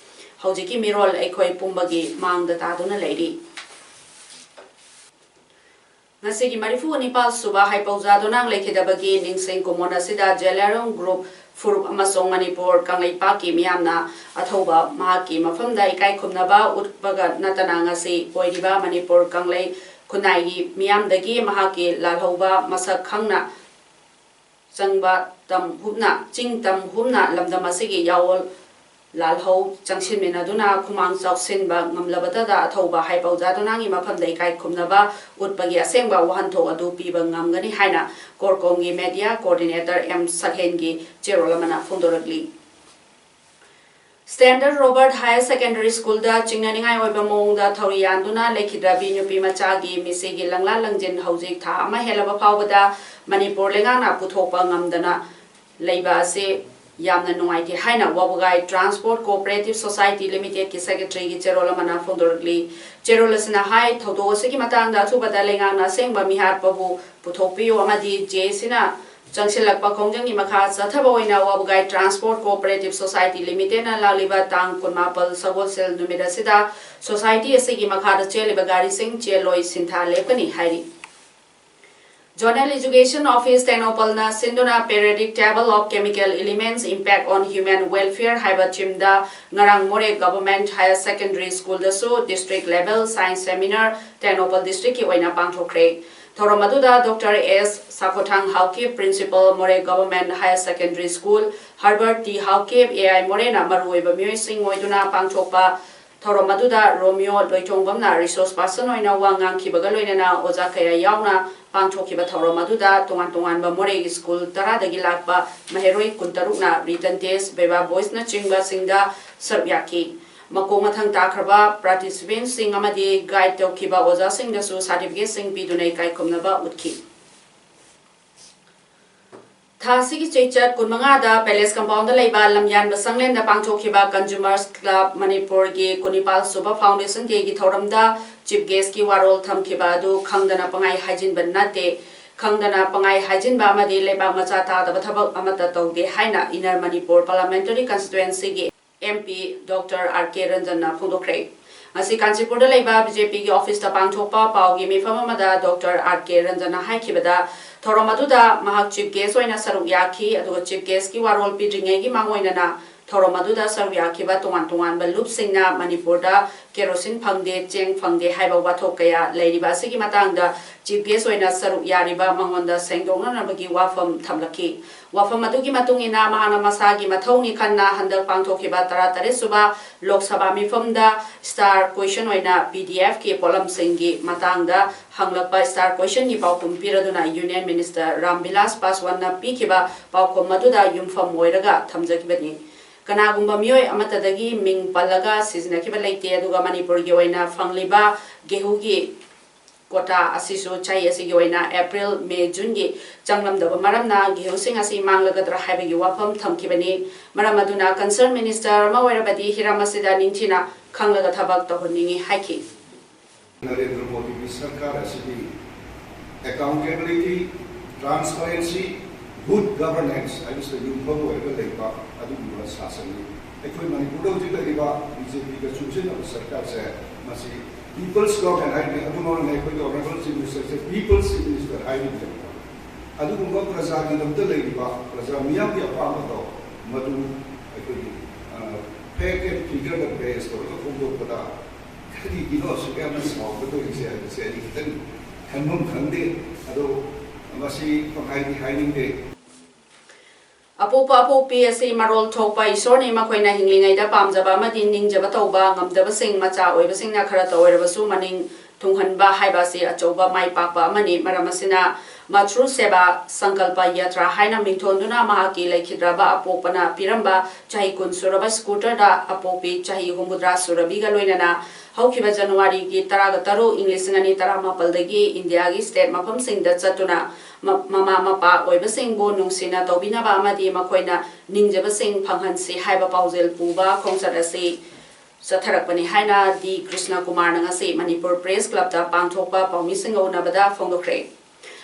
ꯍꯧꯖꯤꯛꯀꯤ ꯃꯤꯔꯣꯜ ꯑꯩꯈꯣꯏ ꯄꯨꯝꯕꯒꯤ ꯃꯥꯡꯗ ꯇꯥꯗꯨꯅ ꯂꯩꯔꯤ꯫ ꯉꯁꯤꯒꯤ ꯃꯔꯤꯐꯨ ꯅꯤꯄꯥꯜ ꯁꯨꯕ ꯍꯥꯏꯄꯧ ꯖꯥꯗꯣꯅꯥꯡ ꯂꯩꯈꯤꯗꯕꯒꯤ ꯅꯤꯡꯁꯤꯡ ꯀꯨꯃꯣꯟ ꯑꯁꯤꯗ ꯖꯦꯂꯥꯔꯣꯡ ꯒ꯭ꯔꯨꯞ ꯐꯨꯔꯨꯞ ꯑꯃꯁꯨꯡ ꯃꯅꯤꯄꯨꯔ ꯀꯪꯂꯩꯄꯥꯛꯀꯤ ꯃꯤꯌꯥꯝꯅ ꯑꯊꯧꯕ ꯃꯍꯥꯛꯀꯤ ꯃꯐꯝꯗ ꯏꯀꯥꯏ ꯈꯨꯝꯅꯕ ꯎꯠꯄꯒ ꯅꯠꯇꯅ ꯉꯁꯤ ꯑꯣꯏꯔꯤꯕ ꯃꯅꯤꯄꯨꯔ ꯀꯪꯂꯩ ꯈꯨꯟꯅꯥꯏꯒꯤ ꯃꯤꯌꯥꯝꯗꯒꯤ ꯃꯍꯥꯛꯀꯤ ꯂꯥꯜꯍꯧꯕ ꯃꯁꯛ ꯈꯪꯅ ꯆꯪꯕ ꯇꯝ ꯍꯨꯞꯅ, ꯆꯤꯡ ꯇꯝ ꯍꯨꯞꯅ ꯂꯝꯗꯝ ꯑꯁꯤꯒꯤ ꯌꯥꯑꯣꯜ ꯂꯥꯜꯍꯧ ꯆꯪꯁꯤꯟꯃꯤꯟꯅꯗꯨꯅ ꯈꯨꯃꯥꯡ ꯆꯥꯎꯁꯤꯟꯕ ꯉꯝꯂꯕꯇꯗ ꯑꯊꯧꯕ ꯍꯥꯏ ꯄꯥꯎꯖꯥꯗꯨꯅꯥꯒꯤ ꯃꯐꯝꯗ ꯏꯀꯥꯏ ꯈꯨꯝꯅꯕ ꯎꯠꯄꯒꯤ ꯑꯁꯦꯡꯕ ꯋꯥꯍꯟꯊꯣꯛ ꯑꯗꯨ ꯄꯤꯕ ꯉꯝꯒꯅꯤ ꯍꯥꯏꯅ ꯀꯣꯔꯀꯣꯝꯒꯤ ꯃꯦꯗꯤꯌꯥ ꯀꯣꯑꯣꯔꯗꯤꯅꯦꯇꯔ ꯑꯦꯝ ꯁꯛꯍꯦꯟꯒꯤ ꯆꯦꯔꯣꯜ ꯑꯃꯅ ꯐꯣꯡꯗꯣꯔꯛꯂꯤ꯫ ꯁ꯭ꯇꯦꯟꯗꯔ ꯔꯣꯕꯔꯠ ꯍꯥꯌꯔ ꯁꯦꯀꯦꯟꯗꯔꯤ ꯁ꯭ꯀꯨꯜꯗ ꯆꯤꯡꯅꯅꯤꯡꯉꯥꯏ ꯑꯣꯏꯕ ꯃꯑꯣꯡꯗ ꯊꯧꯔꯤ ꯌꯥꯟꯗꯨꯅ ꯂꯩꯈꯤꯗ꯭ꯔꯕꯤ ꯅꯨꯄꯤ ꯃꯆꯥꯒꯤ ꯃꯤꯁꯤꯒꯤ ꯂꯪꯂꯥ ꯂꯪꯖꯤꯟ ꯍꯧꯖꯤꯛ ꯊꯥ ꯑꯃ ꯍꯦꯜꯂꯕ ꯐꯥꯎꯕꯗ ꯃꯅꯤꯄꯨꯔ ꯂꯩꯉꯥꯛꯅ ꯄꯨꯊꯣꯛꯄ ꯉꯝꯗꯅ ꯂꯩꯕ ꯑꯁꯤ ꯌꯥꯝꯅ ꯅꯨꯡꯉꯥꯏꯇꯦ ꯍꯥꯏꯅ ꯋꯥꯕꯒꯥꯏ ꯇ꯭ꯔꯥꯟꯁꯄꯣꯔꯠ ꯀꯣꯑꯣꯄꯔꯦꯇꯤꯚ ꯁꯣꯁꯥꯏꯇꯤ ꯂꯤꯃꯤꯇꯦꯗꯀꯤ ꯁꯦꯀ꯭ꯔꯦꯇꯔꯤꯒꯤ ꯆꯦꯔꯣꯜ ꯑꯃꯅ ꯐꯣꯡꯗꯣꯔꯛꯂꯤ꯫ ꯆꯦꯔꯣꯜ ꯑꯁꯤꯅ ꯍꯥꯏ, ꯊꯧꯗꯣꯛ ꯑꯁꯤꯒꯤ ꯃꯇꯥꯡꯗ ꯑꯊꯨꯕꯗ ꯂꯩꯉꯥꯛꯅ ꯑꯁꯦꯡꯕ ꯃꯤꯍꯥꯠꯄꯕꯨ ꯄꯨꯊꯣꯛꯄꯤꯌꯨ ꯑꯃꯗꯤ ꯖꯦ ꯁꯤꯅ ꯆꯪꯁꯤꯜꯂꯛꯄ ꯈꯣꯡꯖꯪꯒꯤ ꯃꯈꯥ ꯆꯠꯊꯕ ꯑꯣꯏꯅ ꯋꯥꯕꯒꯥꯏ ꯇ꯭ꯔꯥꯟꯁꯄꯣꯔꯠ ꯀꯣꯑꯣꯄꯔꯦꯇꯤꯚ ꯁꯣꯁꯥꯏꯇꯤ ꯂꯤꯃꯤꯇꯦꯗꯅ ꯂꯥꯛꯂꯤꯕ ꯇꯥꯡ ꯀꯨꯟꯃꯥꯄꯜ ꯁꯒꯣꯜꯁꯦꯜ ꯅꯨꯃꯤꯠ ꯑꯁꯤꯗ ꯁꯣꯁꯥꯏꯇꯤ ꯑꯁꯤꯒꯤ ꯃꯈꯥꯗ ꯆꯦꯜꯂꯤꯕ ꯒꯥꯔꯤꯁꯤꯡ ꯆꯦꯜꯂꯣꯏ ꯁꯤꯟꯊꯥ ꯂꯦꯞꯀꯅꯤ ꯍꯥꯏꯔꯤ꯫ Zonal Education Office ꯇꯦꯡꯅꯧꯄꯜꯅ ꯁꯤꯟꯗꯨꯅ Periodic Table of Chemical Elements Impact on Human Welfare ꯍꯥꯏꯕ ꯊꯤꯝꯗ ꯉꯔꯥꯡ ꯃꯣꯔꯦ ꯒꯚꯔꯟꯃꯦꯟꯠ ꯍꯥꯌꯔ ꯁꯦꯀꯦꯟꯗꯔꯤ ꯁ꯭ꯀꯨꯜꯗꯁꯨ district level science seminar Tengnoupal ꯗꯤꯁꯇ꯭ꯔꯤꯛꯀꯤ ꯑꯣꯏꯅ ꯄꯥꯡꯊꯣꯛꯈ꯭ꯔꯦ꯫ ꯊꯧꯔꯝ ꯑꯗꯨꯗ doctor S Sakhothang Haokip, principal Moreh government higher secondary school, Herbert T Haokip, A I ꯃꯣꯔꯦꯅ ꯃꯔꯨꯑꯣꯏꯕ ꯃꯤꯑꯣꯏꯁꯤꯡ ꯑꯣꯏꯗꯨꯅ ꯄꯥꯡꯊꯣꯛꯄ ꯊꯧꯔꯝ ꯑꯗꯨꯗ ꯔꯣꯃꯤꯌꯣ ꯂꯣꯏꯊꯣꯡꯕꯝꯅ ꯔꯤꯁꯣꯔꯁ ꯄꯥꯔꯁꯟ ꯑꯣꯏꯅ ꯋꯥ ꯉꯥꯡꯈꯤꯕꯒ ꯂꯣꯏꯅꯅ ꯑꯣꯖꯥ ꯀꯌꯥ ꯌꯥꯎꯅ ꯄꯥꯡꯊꯣꯛꯈꯤꯕ ꯊꯧꯔꯝ ꯑꯗꯨꯗ ꯇꯣꯉꯥꯟ ꯇꯣꯉꯥꯟꯕ ꯃꯣꯔꯦꯒꯤ ꯁ꯭ꯀꯨꯜ ꯇꯔꯥꯗꯒꯤ ꯂꯥꯛꯄ ꯃꯍꯩꯔꯣꯏ ꯀꯨꯟꯇꯔꯨꯛꯅ ꯔꯤꯇꯟ ꯇꯦꯁ, ꯕꯦꯕꯥ ꯚꯣꯏꯁꯅꯆꯤꯡꯕꯁꯤꯡꯗ ꯁꯔꯨꯛ ꯌꯥꯈꯤ꯫ ꯃꯀꯣꯛ ꯃꯊꯪ ꯇꯥꯈ꯭ꯔꯕ ꯄꯥꯔꯇꯤꯁꯤꯄꯦꯟꯠꯁꯤꯡ ꯑꯃꯗꯤ ꯒꯥꯏꯗ ꯇꯧꯈꯤꯕ ꯑꯣꯖꯥꯁꯤꯡꯗꯁꯨ ꯁꯥꯔꯇꯤꯐꯤꯀꯦꯠꯁꯤꯡ ꯄꯤꯗꯨꯅ ꯏꯀꯥꯏ ꯈꯨꯝꯅꯕ ꯎꯠꯈꯤ꯫ ꯊꯥ ꯑꯁꯤꯒꯤ ꯆꯩꯆꯠ ꯀꯨꯟꯃꯉꯥꯗ ꯄꯦꯂꯦꯁ ꯀꯝꯄꯥꯎꯟꯗ ꯂꯩꯕ ꯂꯝꯌꯥꯟꯕ ꯁꯪꯂꯦꯟꯗ ꯄꯥꯡꯊꯣꯛꯈꯤꯕ ꯀꯟꯖꯨꯃꯔꯁ ꯀ꯭ꯂꯕ ꯃꯅꯤꯄꯨꯔꯒꯤ ꯀꯨꯟꯅꯤꯄꯥꯜ ꯁꯨꯕ ꯐꯥꯎꯟꯗꯦꯁꯟ ꯗꯦꯒꯤ ꯊꯧꯔꯝꯗ ꯆꯤꯐ ꯒꯦꯁꯀꯤ ꯋꯥꯔꯣꯜ ꯊꯝꯈꯤꯕ ꯑꯗꯨ ꯈꯪꯗꯅ ꯄꯪꯍꯥꯏ ꯍꯥꯏꯖꯤꯟꯕ ꯅꯠꯇꯦ, ꯈꯪꯗꯅ ꯄꯪꯍꯥꯏ ꯍꯥꯏꯖꯤꯟꯕ ꯑꯃꯗꯤ ꯂꯩꯕꯥꯛ ꯃꯆꯥ ꯇꯥꯗꯕ ꯊꯕꯛ ꯑꯃꯠꯇ ꯇꯧꯗꯦ ꯍꯥꯏꯅ inner Manipur parliamentary constituency M P doctor R K ꯔꯟꯖꯟꯅ ꯐꯣꯡꯗꯣꯛꯈ꯭ꯔꯦ꯫ ꯉꯁꯤ ꯀꯥꯟꯆꯤꯄꯨꯔꯗ ꯂꯩꯕ ꯕꯤ ꯖꯦ ꯄꯤꯒꯤ ꯑꯣꯐꯤꯁꯇ ꯄꯥꯡꯊꯣꯛꯄ ꯄꯥꯎꯒꯤ ꯃꯤꯐꯝ ꯑꯃꯗ ꯗꯣꯛꯇꯔ ꯑꯥꯔ ꯀꯦ ꯔꯟꯖꯟꯅ ꯍꯥꯏꯈꯤꯕꯗ, ꯊꯧꯔꯝ ꯑꯗꯨꯗ ꯃꯍꯥꯛ ꯆꯤꯐ ꯒꯦꯁ ꯑꯣꯏꯅ ꯁꯔꯨꯛ ꯌꯥꯈꯤ, ꯑꯗꯨꯒ ꯆꯤꯐ ꯒꯦꯁꯀꯤ ꯋꯥꯔꯣꯜ ꯄꯤꯗ꯭ꯔꯤꯉꯩꯒꯤ ꯃꯥꯡꯑꯣꯏꯅꯅ ꯊꯧꯔꯝ ꯑꯗꯨꯗ ꯁꯔꯨꯛ ꯌꯥꯈꯤꯕ ꯇꯣꯉꯥꯟ ꯇꯣꯉꯥꯟꯕ ꯂꯨꯞꯁꯤꯡꯅ ꯃꯅꯤꯄꯨꯔꯗ ꯀꯦꯔꯣꯁꯤꯟ ꯐꯪꯗꯦ, ꯆꯦꯡ ꯐꯪꯗꯦ ꯍꯥꯏꯕ ꯋꯥꯊꯣꯛ ꯀꯌꯥ ꯂꯩꯔꯤꯕ ꯑꯁꯤꯒꯤ ꯃꯇꯥꯡꯗ Chief Guest ꯑꯣꯏꯅ ꯁꯔꯨꯛ ꯌꯥꯔꯤꯕ ꯃꯉꯣꯟꯗ ꯁꯦꯡꯗꯣꯛꯅꯅꯕꯒꯤ ꯋꯥꯐꯝ ꯊꯝꯂꯛꯈꯤ꯫ ꯋꯥꯐꯝ ꯑꯗꯨꯒꯤ ꯃꯇꯨꯡ ꯏꯟꯅ ꯃꯍꯥꯛꯅ ꯃꯁꯥꯒꯤ ꯃꯊꯧꯅꯤ ꯈꯟꯅ ꯍꯟꯗꯛ ꯄꯥꯡꯊꯣꯛꯈꯤꯕ ꯇꯔꯥꯇꯔꯦꯠ ꯁꯨꯕ ꯂꯣꯛ ꯁꯚꯥ ꯃꯤꯐꯝꯗ Star Question ꯑꯣꯏꯅ P D F ꯀꯤ ꯄꯣꯠꯂꯝꯁꯤꯡꯒꯤ ꯃꯇꯥꯡꯗ ꯍꯪꯂꯛꯄ Star Question ꯒꯤ ꯄꯥꯎꯈꯨꯝ ꯄꯤꯔꯗꯨꯅ Union Minister Ram Vilas Paswan ꯅ ꯄꯤꯈꯤꯕ ꯄꯥꯎꯈꯨꯝ ꯑꯗꯨꯗ ꯌꯨꯝꯐꯝ ꯑꯣꯏꯔꯒ ꯊꯝꯖꯈꯤꯕꯅꯤ꯫ ꯀꯅꯥꯒꯨꯝꯕ ꯃꯤꯑꯣꯏ ꯑꯃꯠꯇꯗꯒꯤ ꯃꯤꯡ ꯄꯜꯂꯒ ꯁꯤꯖꯤꯟꯅꯈꯤꯕ ꯂꯩꯇꯦ, ꯑꯗꯨꯒ ꯃꯅꯤꯄꯨꯔꯒꯤ ꯑꯣꯏꯅ ꯐꯪꯂꯤꯕ ꯒꯦꯍꯨꯒꯤ quota ꯑꯁꯤꯁꯨ ꯆꯍꯤ ꯑꯁꯤꯒꯤ ꯑꯣꯏꯅ April, May, June ꯒꯤ ꯆꯪꯂꯝꯗꯕ ꯃꯔꯝꯅ ꯒꯦꯍꯨꯁꯤꯡ ꯑꯁꯤ ꯃꯥꯡꯂꯒꯗ꯭ꯔꯥ ꯍꯥꯏꯕꯒꯤ ꯋꯥꯐꯝ ꯊꯝꯈꯤꯕꯅꯤ꯫ ꯃꯔꯝ ꯑꯗꯨꯅ concern minister ꯑꯃ ꯑꯣꯏꯔꯕꯗꯤ ꯍꯤꯔꯝ ꯑꯁꯤꯗ ꯅꯤꯡꯊꯤꯅ ꯈꯪꯂꯒ ꯊꯕꯛ ꯇꯧꯍꯟꯅꯤꯡꯏ ꯍꯥꯏꯈꯤ꯫ ꯅꯔꯦꯟꯗ꯭ꯔ ꯃꯣꯗꯤꯒꯤ ꯁꯔꯀꯥꯔ ꯑꯁꯤꯗꯤ accountability, transparency, good governance ꯍꯥꯏꯕꯁꯤꯗ ꯌꯨꯝꯐꯝ ꯑꯣꯏꯔꯒ ꯂꯩꯕ ꯑꯗꯨꯒꯨꯝꯕ ꯁꯥꯁꯟꯅꯤ꯫ ꯑꯩꯈꯣꯏ ꯃꯅꯤꯄꯨꯔꯗ ꯍꯧꯖꯤꯛ ꯂꯩꯔꯤꯕ B J P ꯒ ꯆꯨꯡꯁꯤꯟꯅꯕ ꯁꯔꯀꯥꯔꯁꯦ, ꯃꯁꯤ people's government ꯍꯥꯏꯔꯤꯕꯅꯤ꯫ ꯑꯗꯨ ꯃꯔꯝꯅ ꯑꯩꯈꯣꯏꯒꯤ honourable Chief Minister ꯁꯦ people's Chief Minister ꯍꯥꯏꯔꯤꯕꯅꯦꯕ꯫ ꯑꯗꯨꯒꯨꯝꯕ ꯄ꯭ꯔꯖꯥꯒꯤꯗꯃꯛꯇ ꯂꯩꯔꯤꯕ ꯄ꯭ꯔꯖꯥ ꯃꯤꯌꯥꯝꯒꯤ ꯑꯄꯥꯝꯕꯗꯣ ꯃꯗꯨ ꯑꯩꯈꯣꯏꯒꯤ, ꯑ, fact and figure the base ꯇꯧꯔꯒ ꯐꯣꯡꯗꯣꯛꯄꯗ ꯀꯔꯤꯒꯤꯅꯣ ꯑꯁꯨꯛ ꯌꯥꯝꯅ ꯁꯥꯎꯒꯗꯧꯔꯤꯁꯦ ꯍꯥꯏꯕꯁꯦ ꯑꯩ ꯈꯤꯇꯪ ꯈꯟꯐꯝ ꯈꯪꯗꯦ꯫ ꯑꯗꯣ ꯃꯁꯤ ꯄꯪꯍꯥꯏꯗꯤ ꯍꯥꯏꯅꯤꯡꯗꯦ꯫ ꯑꯄꯣꯛꯄ ꯑꯄꯣꯛꯄꯤ ꯑꯁꯤ ꯃꯔꯣꯜ ꯊꯣꯛꯄ ꯏꯁꯣꯔꯅꯤ, ꯃꯈꯣꯏꯅ ꯍꯤꯡꯂꯤꯉꯩꯗ ꯄꯥꯝꯖꯕ ꯑꯃꯗꯤ ꯅꯤꯡꯖꯕ ꯇꯧꯕ ꯉꯝꯗꯕꯁꯤꯡ ꯃꯆꯥ ꯑꯣꯏꯕꯁꯤꯡꯅ ꯈꯔꯇ ꯑꯣꯏꯔꯕꯁꯨ ꯃꯅꯤꯡ ꯊꯨꯡꯍꯟꯕ ꯍꯥꯏꯕ ꯑꯁꯤ ꯑꯆꯧꯕ ꯃꯥꯏ ꯄꯥꯛꯄ ꯑꯃꯅꯤ꯫ ꯃꯔꯝ ꯑꯁꯤꯅ Matru Seva Sankalpa Yatra ꯍꯥꯏꯅ ꯃꯤꯡꯊꯣꯟꯗꯨꯅ ꯃꯍꯥꯛꯀꯤ ꯂꯩꯈꯤꯗ꯭ꯔꯕ ꯑꯄꯣꯛꯄꯅ ꯄꯤꯔꯝꯕ ꯆꯍꯤ ꯀꯨꯟ ꯁꯨꯔꯕ scooter ꯗ ꯑꯄꯣꯛꯄꯤ ꯆꯍꯤ ꯍꯨꯝꯐꯨꯇꯔꯥ ꯁꯨꯔꯕꯤꯒ ꯂꯣꯏꯅꯅ ꯍꯧꯈꯤꯕ January ꯒꯤ ꯇꯔꯥꯒ ꯇꯔꯨꯛ, ꯏꯪ ꯂꯤꯁꯤꯡ ꯑꯅꯤ ꯇꯔꯥꯃꯥꯄꯜꯗꯒꯤ ꯏꯟꯗꯤꯌꯥꯒꯤ state ꯃꯐꯝꯁꯤꯡꯗ ꯆꯠꯇꯨꯅ ꯃ-, ꯃꯃꯥ ꯃꯄꯥ ꯑꯣꯏꯕꯁꯤꯡꯕꯨ ꯅꯨꯡꯁꯤꯅ ꯇꯧꯕꯤꯅꯕ ꯑꯃꯗꯤ ꯃꯈꯣꯏꯅ ꯅꯤꯡꯖꯕꯁꯤꯡ ꯐꯪꯍꯟꯁꯤ ꯍꯥꯏꯕ ꯄꯥꯎꯖꯦꯜ ꯄꯨꯕ ꯈꯣꯡꯆꯠ ꯑꯁꯤ ꯆꯠꯊꯔꯛꯄꯅꯤ ꯍꯥꯏꯅ ꯗꯤ ꯀ꯭ꯔꯤꯁꯅ ꯀꯨꯃꯥꯔꯅ ꯉꯁꯤ ꯃꯅꯤꯄꯨꯔ Press Club ꯇ ꯄꯥꯡꯊꯣꯛꯄ ꯄꯥꯎꯃꯤꯁꯤꯡꯒ ꯎꯅꯕꯗ ꯐꯣꯡꯗꯣꯛꯈ꯭ꯔꯦ꯫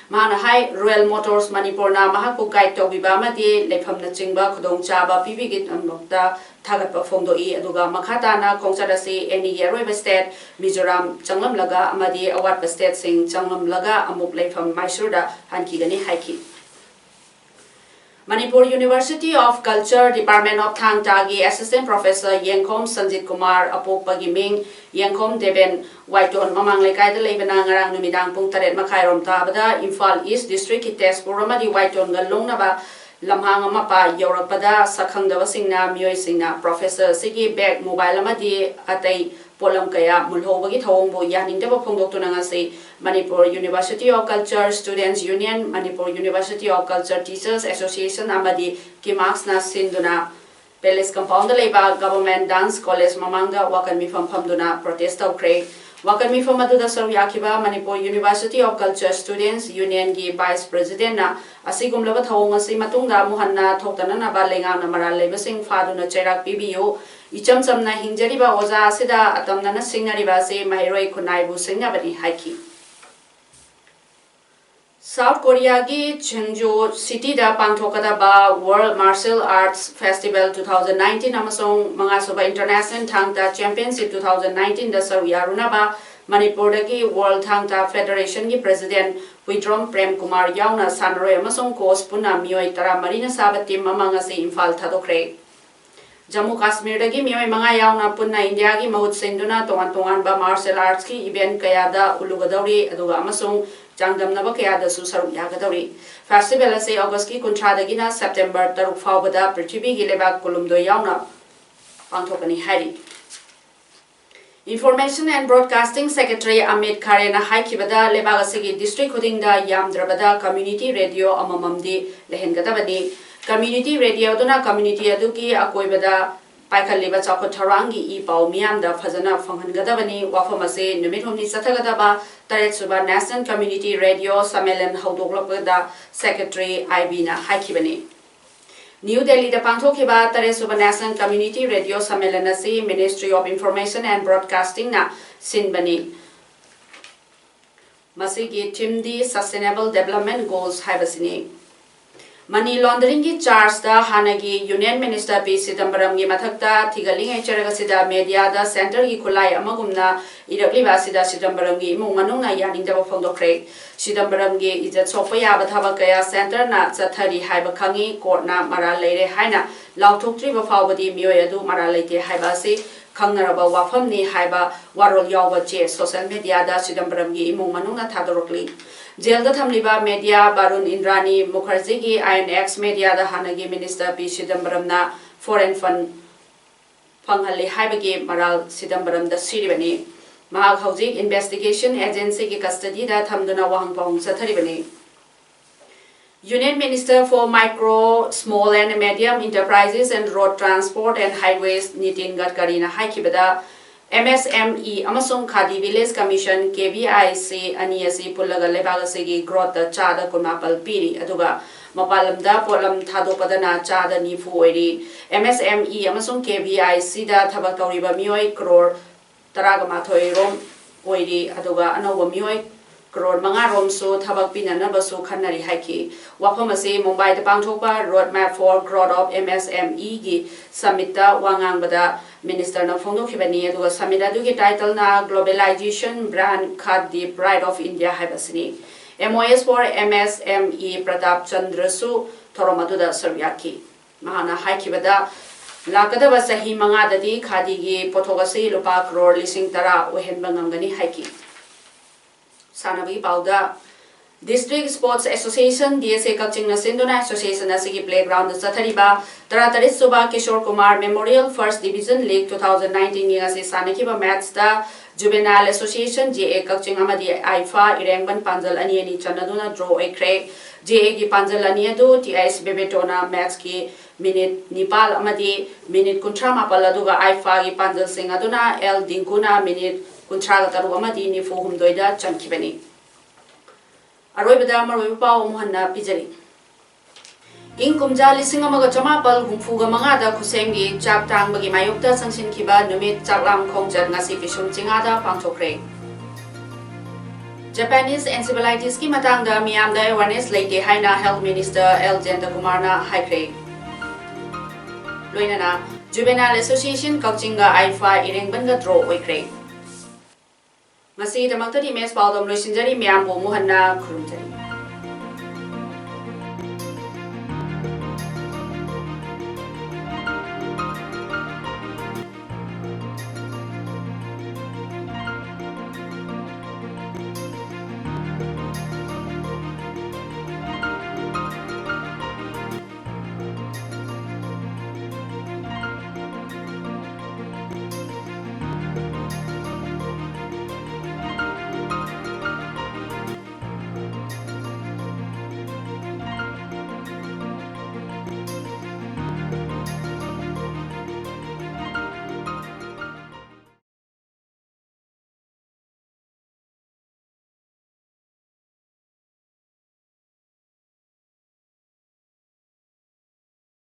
ꯃꯍꯥꯛꯅ ꯍꯥꯏ, Royal Motors ꯃꯅꯤꯄꯨꯔꯅ ꯃꯍꯥꯛꯄꯨ guide ꯇꯧꯕꯤꯕ ꯑꯃꯗꯤ ꯂꯩꯐꯝꯅꯆꯤꯡꯕ ꯈꯨꯗꯣꯡꯆꯥꯕ ꯄꯤꯕꯤꯒꯤꯗꯃꯛꯇ ꯊꯥꯒꯠꯄ ꯐꯣꯡꯗꯣꯛꯏ꯫ ꯑꯗꯨꯒ ꯃꯈꯥ ꯇꯥꯅ ꯈꯣꯡꯆꯠ ꯑꯁꯤ ꯑꯦꯟ ꯏ ꯒꯤ ꯑꯔꯣꯏꯕ state ꯃꯤꯖꯣꯔꯥꯝ ꯆꯪꯂꯝꯂꯒ ꯑꯃꯗꯤ ꯑꯋꯥꯠꯄ state ꯁꯤꯡ ꯆꯪꯂꯝꯂꯒ ꯑꯃꯨꯛ ꯂꯩꯐꯝ ꯃꯥꯏꯁꯨꯔꯗ ꯍꯟꯈꯤꯒꯅꯤ ꯍꯥꯏꯈꯤ꯫ Manipur University of Culture, Department of ꯊꯥꯡ ꯇꯥꯒꯤ Assistant Professor ꯌꯦꯡꯈꯣꯝ ꯁꯟꯖꯤꯠ ꯀꯨꯃꯥꯔ, ꯑꯄꯣꯛꯄꯒꯤ ꯃꯤꯡ ꯌꯦꯡꯈꯣꯝ ꯗꯦꯕꯦꯟ, ꯋꯥꯏꯇꯣꯟ ꯃꯃꯥꯡ ꯂꯩꯀꯥꯏꯗ ꯂꯩꯕꯅ ꯉꯔꯥꯡ ꯅꯨꯃꯤꯗꯥꯡ ꯄꯨꯡ ꯇꯔꯦꯠ ꯃꯈꯥꯏꯔꯣꯝ ꯇꯥꯕꯗ ꯏꯝꯐꯥꯜ ꯏꯁ ꯗꯤꯁꯇ꯭ꯔꯤꯛꯀꯤ ꯇꯦꯖꯄꯨꯔ ꯑꯃꯗꯤ ꯋꯥꯏꯇꯣꯟꯒ ꯂꯣꯡꯅꯕ ꯂꯝꯍꯥꯡ ꯑꯃ ꯄꯥ ꯌꯧꯔꯛꯄꯗ ꯁꯛꯈꯪꯗꯕꯁꯤꯡꯅ ꯃꯤꯑꯣꯏꯁꯤꯡꯅ ꯄ꯭ꯔꯣꯐꯦꯁꯔ ꯑꯁꯤꯒꯤ ꯕꯦꯒ, ꯃꯣꯕꯥꯏꯜ ꯑꯃꯗꯤ ꯑꯇꯩ ꯄꯣꯠꯂꯝ ꯀꯌꯥ ꯃꯨꯜꯍꯧꯕꯒꯤ ꯊꯧꯑꯣꯡꯕꯨ ꯌꯥꯅꯤꯡꯗꯕ ꯐꯣꯡꯗꯣꯛꯇꯨꯅ ꯉꯁꯤ Manipur University of Culture Students Union, Manipur University of Culture Teachers Association ꯑꯃꯗꯤ ꯀꯤꯃꯥꯛꯁꯅ ꯁꯤꯟꯗꯨꯅ ꯄꯦꯂꯦꯁ ꯀꯝꯄꯥꯎꯟꯗ ꯂꯩꯕ ꯒꯚꯔꯟꯃꯦꯟꯠ ꯗꯥꯟꯁ ꯀꯣꯂꯦꯖ ꯃꯃꯥꯡꯗ ꯋꯥꯀꯟ ꯃꯤꯐꯝ ꯐꯝꯗꯨꯅ ꯄ꯭ꯔꯣꯇꯦꯁ ꯇꯧꯈ꯭ꯔꯦ꯫ ꯋꯥꯀꯟ ꯃꯤꯐꯝ ꯑꯗꯨꯗ ꯁꯔꯨꯛ ꯌꯥꯈꯤꯕ Manipur University of Culture Students Unionꯒꯤ ꯚꯥꯏꯁ ꯄ꯭ꯔꯦꯁꯤꯗꯦꯟꯠꯅ ꯑꯁꯤꯒꯨꯝꯂꯕ ꯊꯧꯑꯣꯡ ꯑꯁꯤ ꯃꯇꯨꯡꯗ ꯑꯃꯨꯛ ꯍꯟꯅ ꯊꯣꯛꯇꯅꯅꯕ ꯂꯩꯉꯥꯛꯅ ꯃꯔꯥꯜ ꯂꯩꯕꯁꯤꯡ ꯐꯥꯗꯨꯅ ꯆꯩꯔꯥꯛ ꯄꯤꯕꯤꯌꯨ, ꯏꯆꯝ ꯆꯝꯅ ꯍꯤꯡꯖꯔꯤꯕ ꯑꯣꯖꯥ ꯑꯁꯤꯗ ꯑꯇꯝꯅꯅ ꯁꯤꯡꯅꯔꯤꯕ ꯑꯁꯤ ꯃꯍꯩꯔꯣꯏ ꯈꯨꯟꯅꯥꯏꯕꯨ ꯁꯤꯡꯅꯕꯅꯤ ꯍꯥꯏꯈꯤ꯫ ꯁꯥꯎꯠ ꯀꯣꯔꯤꯌꯥꯒꯤ ꯆꯦꯡꯖꯣ ꯁꯤꯇꯤꯗ ꯄꯥꯡꯊꯣꯛꯀꯗꯕ World Martial Arts Festival two thousand nineteen ꯑꯃꯁꯨꯡ ꯃꯉꯥꯁꯨꯕ International ꯊꯥꯡ ꯇꯥ Championship two thousand nineteenꯗ ꯁꯔꯨꯛ ꯌꯥꯔꯨꯅꯕ ꯃꯅꯤꯄꯨꯔꯗꯒꯤ World ꯊꯥꯡ ꯇꯥ Federationꯒꯤ ꯄ꯭ꯔꯦꯁꯤꯗꯦꯟꯠ ꯍꯨꯏꯗ꯭ꯔꯣꯝ ꯄ꯭ꯔꯦꯝ ꯀꯨꯃꯥꯔ ꯌꯥꯎꯅ ꯁꯥꯟꯅꯔꯣꯏ ꯑꯃꯁꯨꯡ ꯀꯣꯆ ꯄꯨꯟꯅ ꯃꯤꯑꯣꯏ ꯇꯔꯥꯃꯔꯤꯅ ꯁꯥꯕ ꯇꯤꯝ ꯑꯃ ꯉꯁꯤ ꯏꯝꯐꯥꯜ ꯊꯥꯗꯣꯛꯈ꯭ꯔꯦ꯫ ꯖꯝꯃꯨ ꯀꯥꯁꯃꯤꯔꯗꯒꯤ ꯃꯤꯑꯣꯏ ꯃꯉꯥ ꯌꯥꯎꯅ ꯄꯨꯟꯅ ꯏꯟꯗꯤꯌꯥꯒꯤ ꯃꯍꯨꯠ ꯁꯤꯟꯗꯨꯅ ꯇꯣꯉꯥꯟ ꯇꯣꯉꯥꯟꯕ martial artsꯀꯤ event ꯀꯌꯥꯗ ꯎꯠꯂꯨꯒꯗꯧꯔꯤ, ꯑꯗꯨꯒ ꯑꯃꯁꯨꯡ ꯆꯥꯡꯗꯝꯅꯕ ꯀꯌꯥꯗꯁꯨ ꯁꯔꯨꯛ ꯌꯥꯒꯗꯧꯔꯤ꯫ Festival ꯑꯁꯤ Augustꯀꯤ ꯀꯨꯟꯊ꯭ꯔꯥꯗꯒꯤꯅ September ꯇꯔꯨꯛ ꯐꯥꯎꯕꯗ ꯄ꯭ꯔꯤꯊꯤꯕꯤꯒꯤ ꯂꯩꯕꯥꯛ ꯀꯨꯟꯍꯨꯝꯗꯣꯏ ꯌꯥꯎꯅ ꯄꯥꯡꯊꯣꯛꯀꯅꯤ ꯍꯥꯏꯔꯤ꯫ Information and Broadcasting Secretary Amit ꯈꯥꯔꯦꯅ ꯍꯥꯏꯈꯤꯕꯗ, ꯂꯩꯕꯥꯛ ꯑꯁꯤꯒꯤ district ꯈꯨꯗꯤꯡꯗ ꯌꯥꯝꯗ꯭ꯔꯕꯗ community radio ꯑꯃꯃꯝꯗꯤ ꯂꯩꯍꯟꯒꯗꯕꯅꯤ꯫ Community radioꯗꯨꯅ community ꯑꯗꯨꯒꯤ ꯑꯀꯣꯏꯕꯗ ꯄꯥꯏꯈꯠꯂꯤꯕ ꯆꯥꯎꯈꯠ ꯊꯧꯔꯥꯡꯒꯤ ꯏ ꯄꯥꯎ ꯃꯤꯌꯥꯝꯗ ꯐꯖꯅ ꯐꯪꯍꯟꯒꯗꯕꯅꯤ꯫ ꯋꯥꯐꯝ ꯑꯁꯤ ꯅꯨꯃꯤꯠ ꯍꯨꯝꯅꯤ ꯆꯠꯊꯒꯗꯕ ꯇꯔꯦꯠꯁꯨꯕ National Community Radio Sammelan ꯍꯧꯗꯣꯛꯂꯛꯄꯗ Secretary ꯑꯥꯏ ꯕꯤꯅ ꯍꯥꯏꯈꯤꯕꯅꯤ꯫ ꯅ꯭ꯌꯨ ꯗꯦꯜꯂꯤꯗ ꯄꯥꯡꯊꯣꯛꯈꯤꯕ ꯇꯔꯦꯠꯁꯨꯕ National Community Radio ꯁꯝꯃꯦꯂꯟ ꯑꯁꯤ Ministry of Information and Broadcastingꯅ ꯁꯤꯟꯕꯅꯤ꯫ ꯃꯁꯤꯒꯤ themeꯗꯤ Sustainable Development Goals ꯍꯥꯏꯕꯁꯤꯅꯤ꯫ ꯃꯅꯤ ꯂꯣꯟꯗꯔꯤꯡꯒꯤ ꯆꯥꯔꯖꯇ ꯍꯥꯟꯅꯒꯤ ꯌꯨꯅꯤꯌꯟ ꯃꯤꯅꯤꯁꯇꯔ ꯄꯤ ꯆꯤꯗꯝꯕꯔꯝꯒꯤ ꯃꯊꯛꯇ ꯊꯤꯒꯠꯂꯤꯉꯩ ꯆꯔꯛ ꯑꯁꯤꯗ ꯃꯦꯗꯤꯌꯥꯗ ꯁꯦꯟꯇꯔꯒꯤ ꯈꯨꯠꯂꯥꯏ ꯑꯃꯒꯨꯝꯅ ꯏꯔꯛꯂꯤꯕ ꯑꯁꯤꯗ ꯆꯤꯗꯝꯕꯔꯝꯒꯤ ꯏꯃꯨꯡ ꯃꯅꯨꯡꯅ ꯌꯥꯅꯤꯡꯗꯕ ꯐꯣꯡꯗꯣꯛꯈ꯭ꯔꯦ꯫ ꯆꯤꯗꯝꯕꯔꯝꯒꯤ ꯏꯖꯠ ꯁꯣꯛꯄ ꯌꯥꯕ ꯊꯕꯛ ꯀꯌꯥ ꯁꯦꯟꯇꯔꯅ ꯆꯠꯊꯔꯤ ꯍꯥꯏꯕ ꯈꯪꯏ, ꯀꯣꯔꯠꯅ ꯃꯔꯥꯜ ꯂꯩꯔꯦ ꯍꯥꯏꯅ ꯂꯥꯎꯊꯣꯛꯇ꯭ꯔꯤꯕ ꯐꯥꯎꯕꯗꯤ ꯃꯤꯑꯣꯏ ꯑꯗꯨ ꯃꯔꯥꯜ ꯂꯩꯇꯦ ꯍꯥꯏꯕ ꯑꯁꯤ ꯈꯪꯅꯔꯕ ꯋꯥꯐꯝꯅꯤ ꯍꯥꯏꯕ ꯋꯥꯔꯣꯜ ꯌꯥꯎꯕ ꯆꯦ ꯁꯣꯁꯦꯜ ꯃꯦꯗꯤꯌꯥꯗ ꯆꯤꯗꯝꯕꯔꯝꯒꯤ ꯏꯃꯨꯡ ꯃꯅꯨꯡꯅ ꯊꯥꯗꯣꯔꯛꯂꯤ꯫ ꯖꯦꯜꯗ ꯊꯝꯂꯤꯕ ꯃꯦꯗꯤꯌꯥ ꯕꯥꯔꯨꯟ ꯏꯟꯗ꯭ꯔꯥꯅꯤ ꯃꯨꯈꯔꯖꯤꯒꯤ ꯑꯥꯏ ꯑꯦꯟ ꯑꯦꯛꯁ ꯃꯦꯗꯤꯌꯥꯗ ꯍꯥꯟꯅꯒꯤ ꯃꯤꯅꯤꯁꯇꯔ ꯄꯤ ꯆꯤꯗꯝꯕꯔꯝꯅ ꯐꯣꯔꯦꯟ ꯐꯟ ꯐꯪꯍꯜꯂꯤ ꯍꯥꯏꯕꯒꯤ ꯃꯔꯥꯜ ꯆꯤꯗꯝꯕꯔꯝꯗ ꯁꯤꯔꯤꯕꯅꯤ꯫ ꯃꯍꯥꯛ ꯍꯧꯖꯤꯛ ꯏꯟꯚꯦꯁꯇꯤꯒꯦꯁꯟ ꯑꯦꯖꯦꯟꯁꯤꯒꯤ ꯀꯁꯇꯗꯤꯗ ꯊꯝꯗꯨꯅ ꯋꯥꯍꯪ ꯄꯥꯎꯍꯪ ꯆꯠꯊꯔꯤꯕꯅꯤ꯫ Union Minister for Micro, Small and Medium Enterprises and Road Transport and Highways Nitin ꯒꯗꯀꯔꯤꯅ ꯍꯥꯏꯈꯤꯕꯗ, ꯑꯦꯝ ꯑꯦꯁ ꯑꯦꯝ ꯏ ꯑꯃꯁꯨꯡ Khadi village commission, K V I C, ꯑꯅꯤ ꯑꯁꯤ ꯄꯨꯜꯂꯒ ꯂꯩꯕꯥꯛ ꯑꯁꯤꯒꯤ ꯒ꯭ꯔꯣꯠꯇ ꯆꯥꯗ ꯀꯨꯟꯃꯥꯄꯜ ꯄꯤꯔꯤ, ꯑꯗꯨꯒ ꯃꯄꯥꯟ ꯂꯝꯗ ꯄꯣꯠꯂꯝ ꯊꯥꯗꯣꯛꯄꯗꯅ ꯆꯥꯗ ꯅꯤꯐꯨ ꯑꯣꯏꯔꯤ꯫ ꯑꯦꯝ ꯑꯦꯁ ꯑꯦꯝ ꯏ ꯑꯃꯁꯨꯡ ꯀꯦ ꯚꯤ ꯑꯥꯏ ꯁꯤꯗ ꯊꯕꯛ ꯇꯧꯔꯤꯕ ꯃꯤꯑꯣꯏ ꯀ꯭ꯔꯣꯔ ꯇꯔꯥꯒ ꯃꯥꯊꯣꯏ ꯔꯣꯝ ꯑꯣꯏꯔꯤ, ꯑꯗꯨꯒ ꯑꯅꯧꯕ ꯃꯤꯑꯣꯏ ꯀ꯭ꯔꯣꯔ ꯃꯉꯥ ꯔꯣꯝꯁꯨ ꯊꯕꯛ ꯄꯤꯅꯅꯕꯁꯨ ꯈꯟꯅꯔꯤ ꯍꯥꯏꯈꯤ꯫ ꯋꯥꯐꯝ ꯑꯁꯤ ꯃꯨꯝꯕꯥꯏꯗ ꯄꯥꯡꯊꯣꯛꯄ Road Map for Growth of M S M Eꯒꯤ ꯁꯝꯃꯤꯠꯇ ꯋꯥ ꯉꯥꯡꯕꯗ ꯃꯤꯅꯤꯁꯇꯔꯅ ꯐꯣꯡꯗꯣꯛꯈꯤꯕꯅꯤ, ꯑꯗꯨꯒ ꯁꯝꯃꯤꯠ ꯑꯗꯨꯒꯤ ꯇꯥꯏꯇꯜꯅ Globalization Brand Khadi Pride of India ꯍꯥꯏꯕꯁꯤꯅꯤ꯫ M O S for M S M E Pratap ꯆꯟꯗ꯭ꯔꯁꯨ ꯊꯧꯔꯝ ꯑꯗꯨꯗ ꯁꯔꯨꯛ ꯌꯥꯈꯤ꯫ ꯃꯍꯥꯛꯅ ꯍꯥꯏꯈꯤꯕꯗ, ꯂꯥꯛꯀꯗꯕ ꯆꯍꯤ ꯃꯉꯥꯗꯗꯤ ꯈꯥꯗꯤꯒꯤ ꯄꯣꯠꯊꯣꯛ ꯑꯁꯤ ꯂꯨꯄꯥ ꯀ꯭ꯔꯣꯔ ꯂꯤꯁꯤꯡ ꯇꯔꯥ ꯑꯣꯏꯍꯟꯕ ꯉꯝꯒꯅꯤ ꯍꯥꯏꯈꯤ꯫ ꯁꯥꯟꯅꯕꯒꯤ ꯄꯥꯎꯗ, District Sports Association, D S A ꯀꯛꯆꯤꯡꯅ ꯁꯤꯟꯗꯨꯅ association ꯑꯁꯤꯒꯤ playgroundꯗ ꯆꯠꯊꯔꯤꯕ ꯇꯔꯥꯇꯔꯦꯠ ꯁꯨꯕ Kishore Kumar Memorial First Division League two thousand nineteenꯒꯤ ꯉꯁꯤ ꯁꯥꯟꯅꯈꯤꯕ matchꯇ Juvenile Association, J A ꯀꯛꯆꯤꯡ ꯑꯃꯗꯤ ꯑꯥꯏꯐꯥ ꯏꯔꯦꯡꯕꯟ ꯄꯥꯟꯖꯜ ꯑꯅꯤ ꯑꯅꯤ ꯆꯟꯅꯗꯨꯅ draw ꯑꯣꯏꯈ꯭ꯔꯦ꯫ J Aꯒꯤ ꯄꯥꯟꯖꯜ ꯑꯅꯤ ꯑꯗꯨ ꯇꯤ ꯑꯦꯁ ꯕꯦꯕꯦꯇꯣꯅ matchꯀꯤ minute ꯅꯤꯄꯥꯜ ꯑꯃꯗꯤ minute ꯀꯨꯟꯊ꯭ꯔꯥ ꯃꯥꯄꯜ, ꯑꯗꯨꯒ ꯑꯥꯏꯐꯥꯒꯤ ꯄꯥꯟꯖꯜꯁꯤꯡ ꯑꯗꯨꯅ ꯑꯦꯜ ꯗꯤꯡꯀꯨꯅ minute ꯀꯨꯟꯊ꯭ꯔꯥꯒ ꯇꯔꯨꯛ ꯑꯃꯗꯤ ꯅꯤꯐꯨ ꯍꯨꯝꯗꯣꯏꯗ ꯆꯟꯈꯤꯕꯅꯤ꯫ ꯑꯔꯣꯏꯕꯗ ꯃꯔꯨꯑꯣꯏꯕ ꯄꯥꯎ ꯑꯃꯨꯛ ꯍꯟꯅ ꯄꯤꯖꯔꯤ꯫ ꯏꯪ ꯀꯨꯝꯖꯥ ꯂꯤꯁꯤꯡ ꯑꯃꯒ ꯆꯃꯥꯄꯜ ꯍꯨꯝꯐꯨꯒ ꯃꯉꯥꯗ ꯈꯨꯠꯁꯦꯝꯒꯤ ꯆꯥꯛ ꯇꯥꯡꯕꯒꯤ ꯃꯥꯌꯣꯛꯇ ꯆꯪꯁꯤꯟꯈꯤꯕ ꯅꯨꯃꯤꯠ ꯆꯥꯛꯂꯥꯝ ꯈꯣꯡꯆꯠ ꯉꯁꯤ ꯄꯤꯁꯨꯝ ꯆꯤꯡꯉꯥꯗ ꯄꯥꯡꯊꯣꯛꯈ꯭ꯔꯦ꯫ Japanese encephalitiski ꯃꯇꯥꯡꯗ ꯃꯤꯌꯥꯝꯗ awareness ꯂꯩꯇꯦ ꯍꯥꯏꯅ Health Minister L Jayantakumarꯅ ꯍꯥꯏꯈ꯭ꯔꯦ꯫ ꯂꯣꯏꯅꯅ Juvenile Association ꯀꯛꯆꯤꯡꯒ IFA ꯏꯔꯦꯡꯕꯟꯒ draw ꯑꯣꯏꯈ꯭ꯔꯦ꯫ ꯉꯁꯤꯒꯤꯗꯃꯛꯇꯗꯤ ꯃꯦꯁ ꯄꯥꯎꯗꯝ ꯂꯣꯏꯁꯤꯟꯖꯔꯤ꯫ ꯃꯌꯥꯝꯕꯨ ꯑꯃꯨꯛ ꯍꯟꯅ ꯈꯨꯔꯨꯝꯖꯔꯤ꯫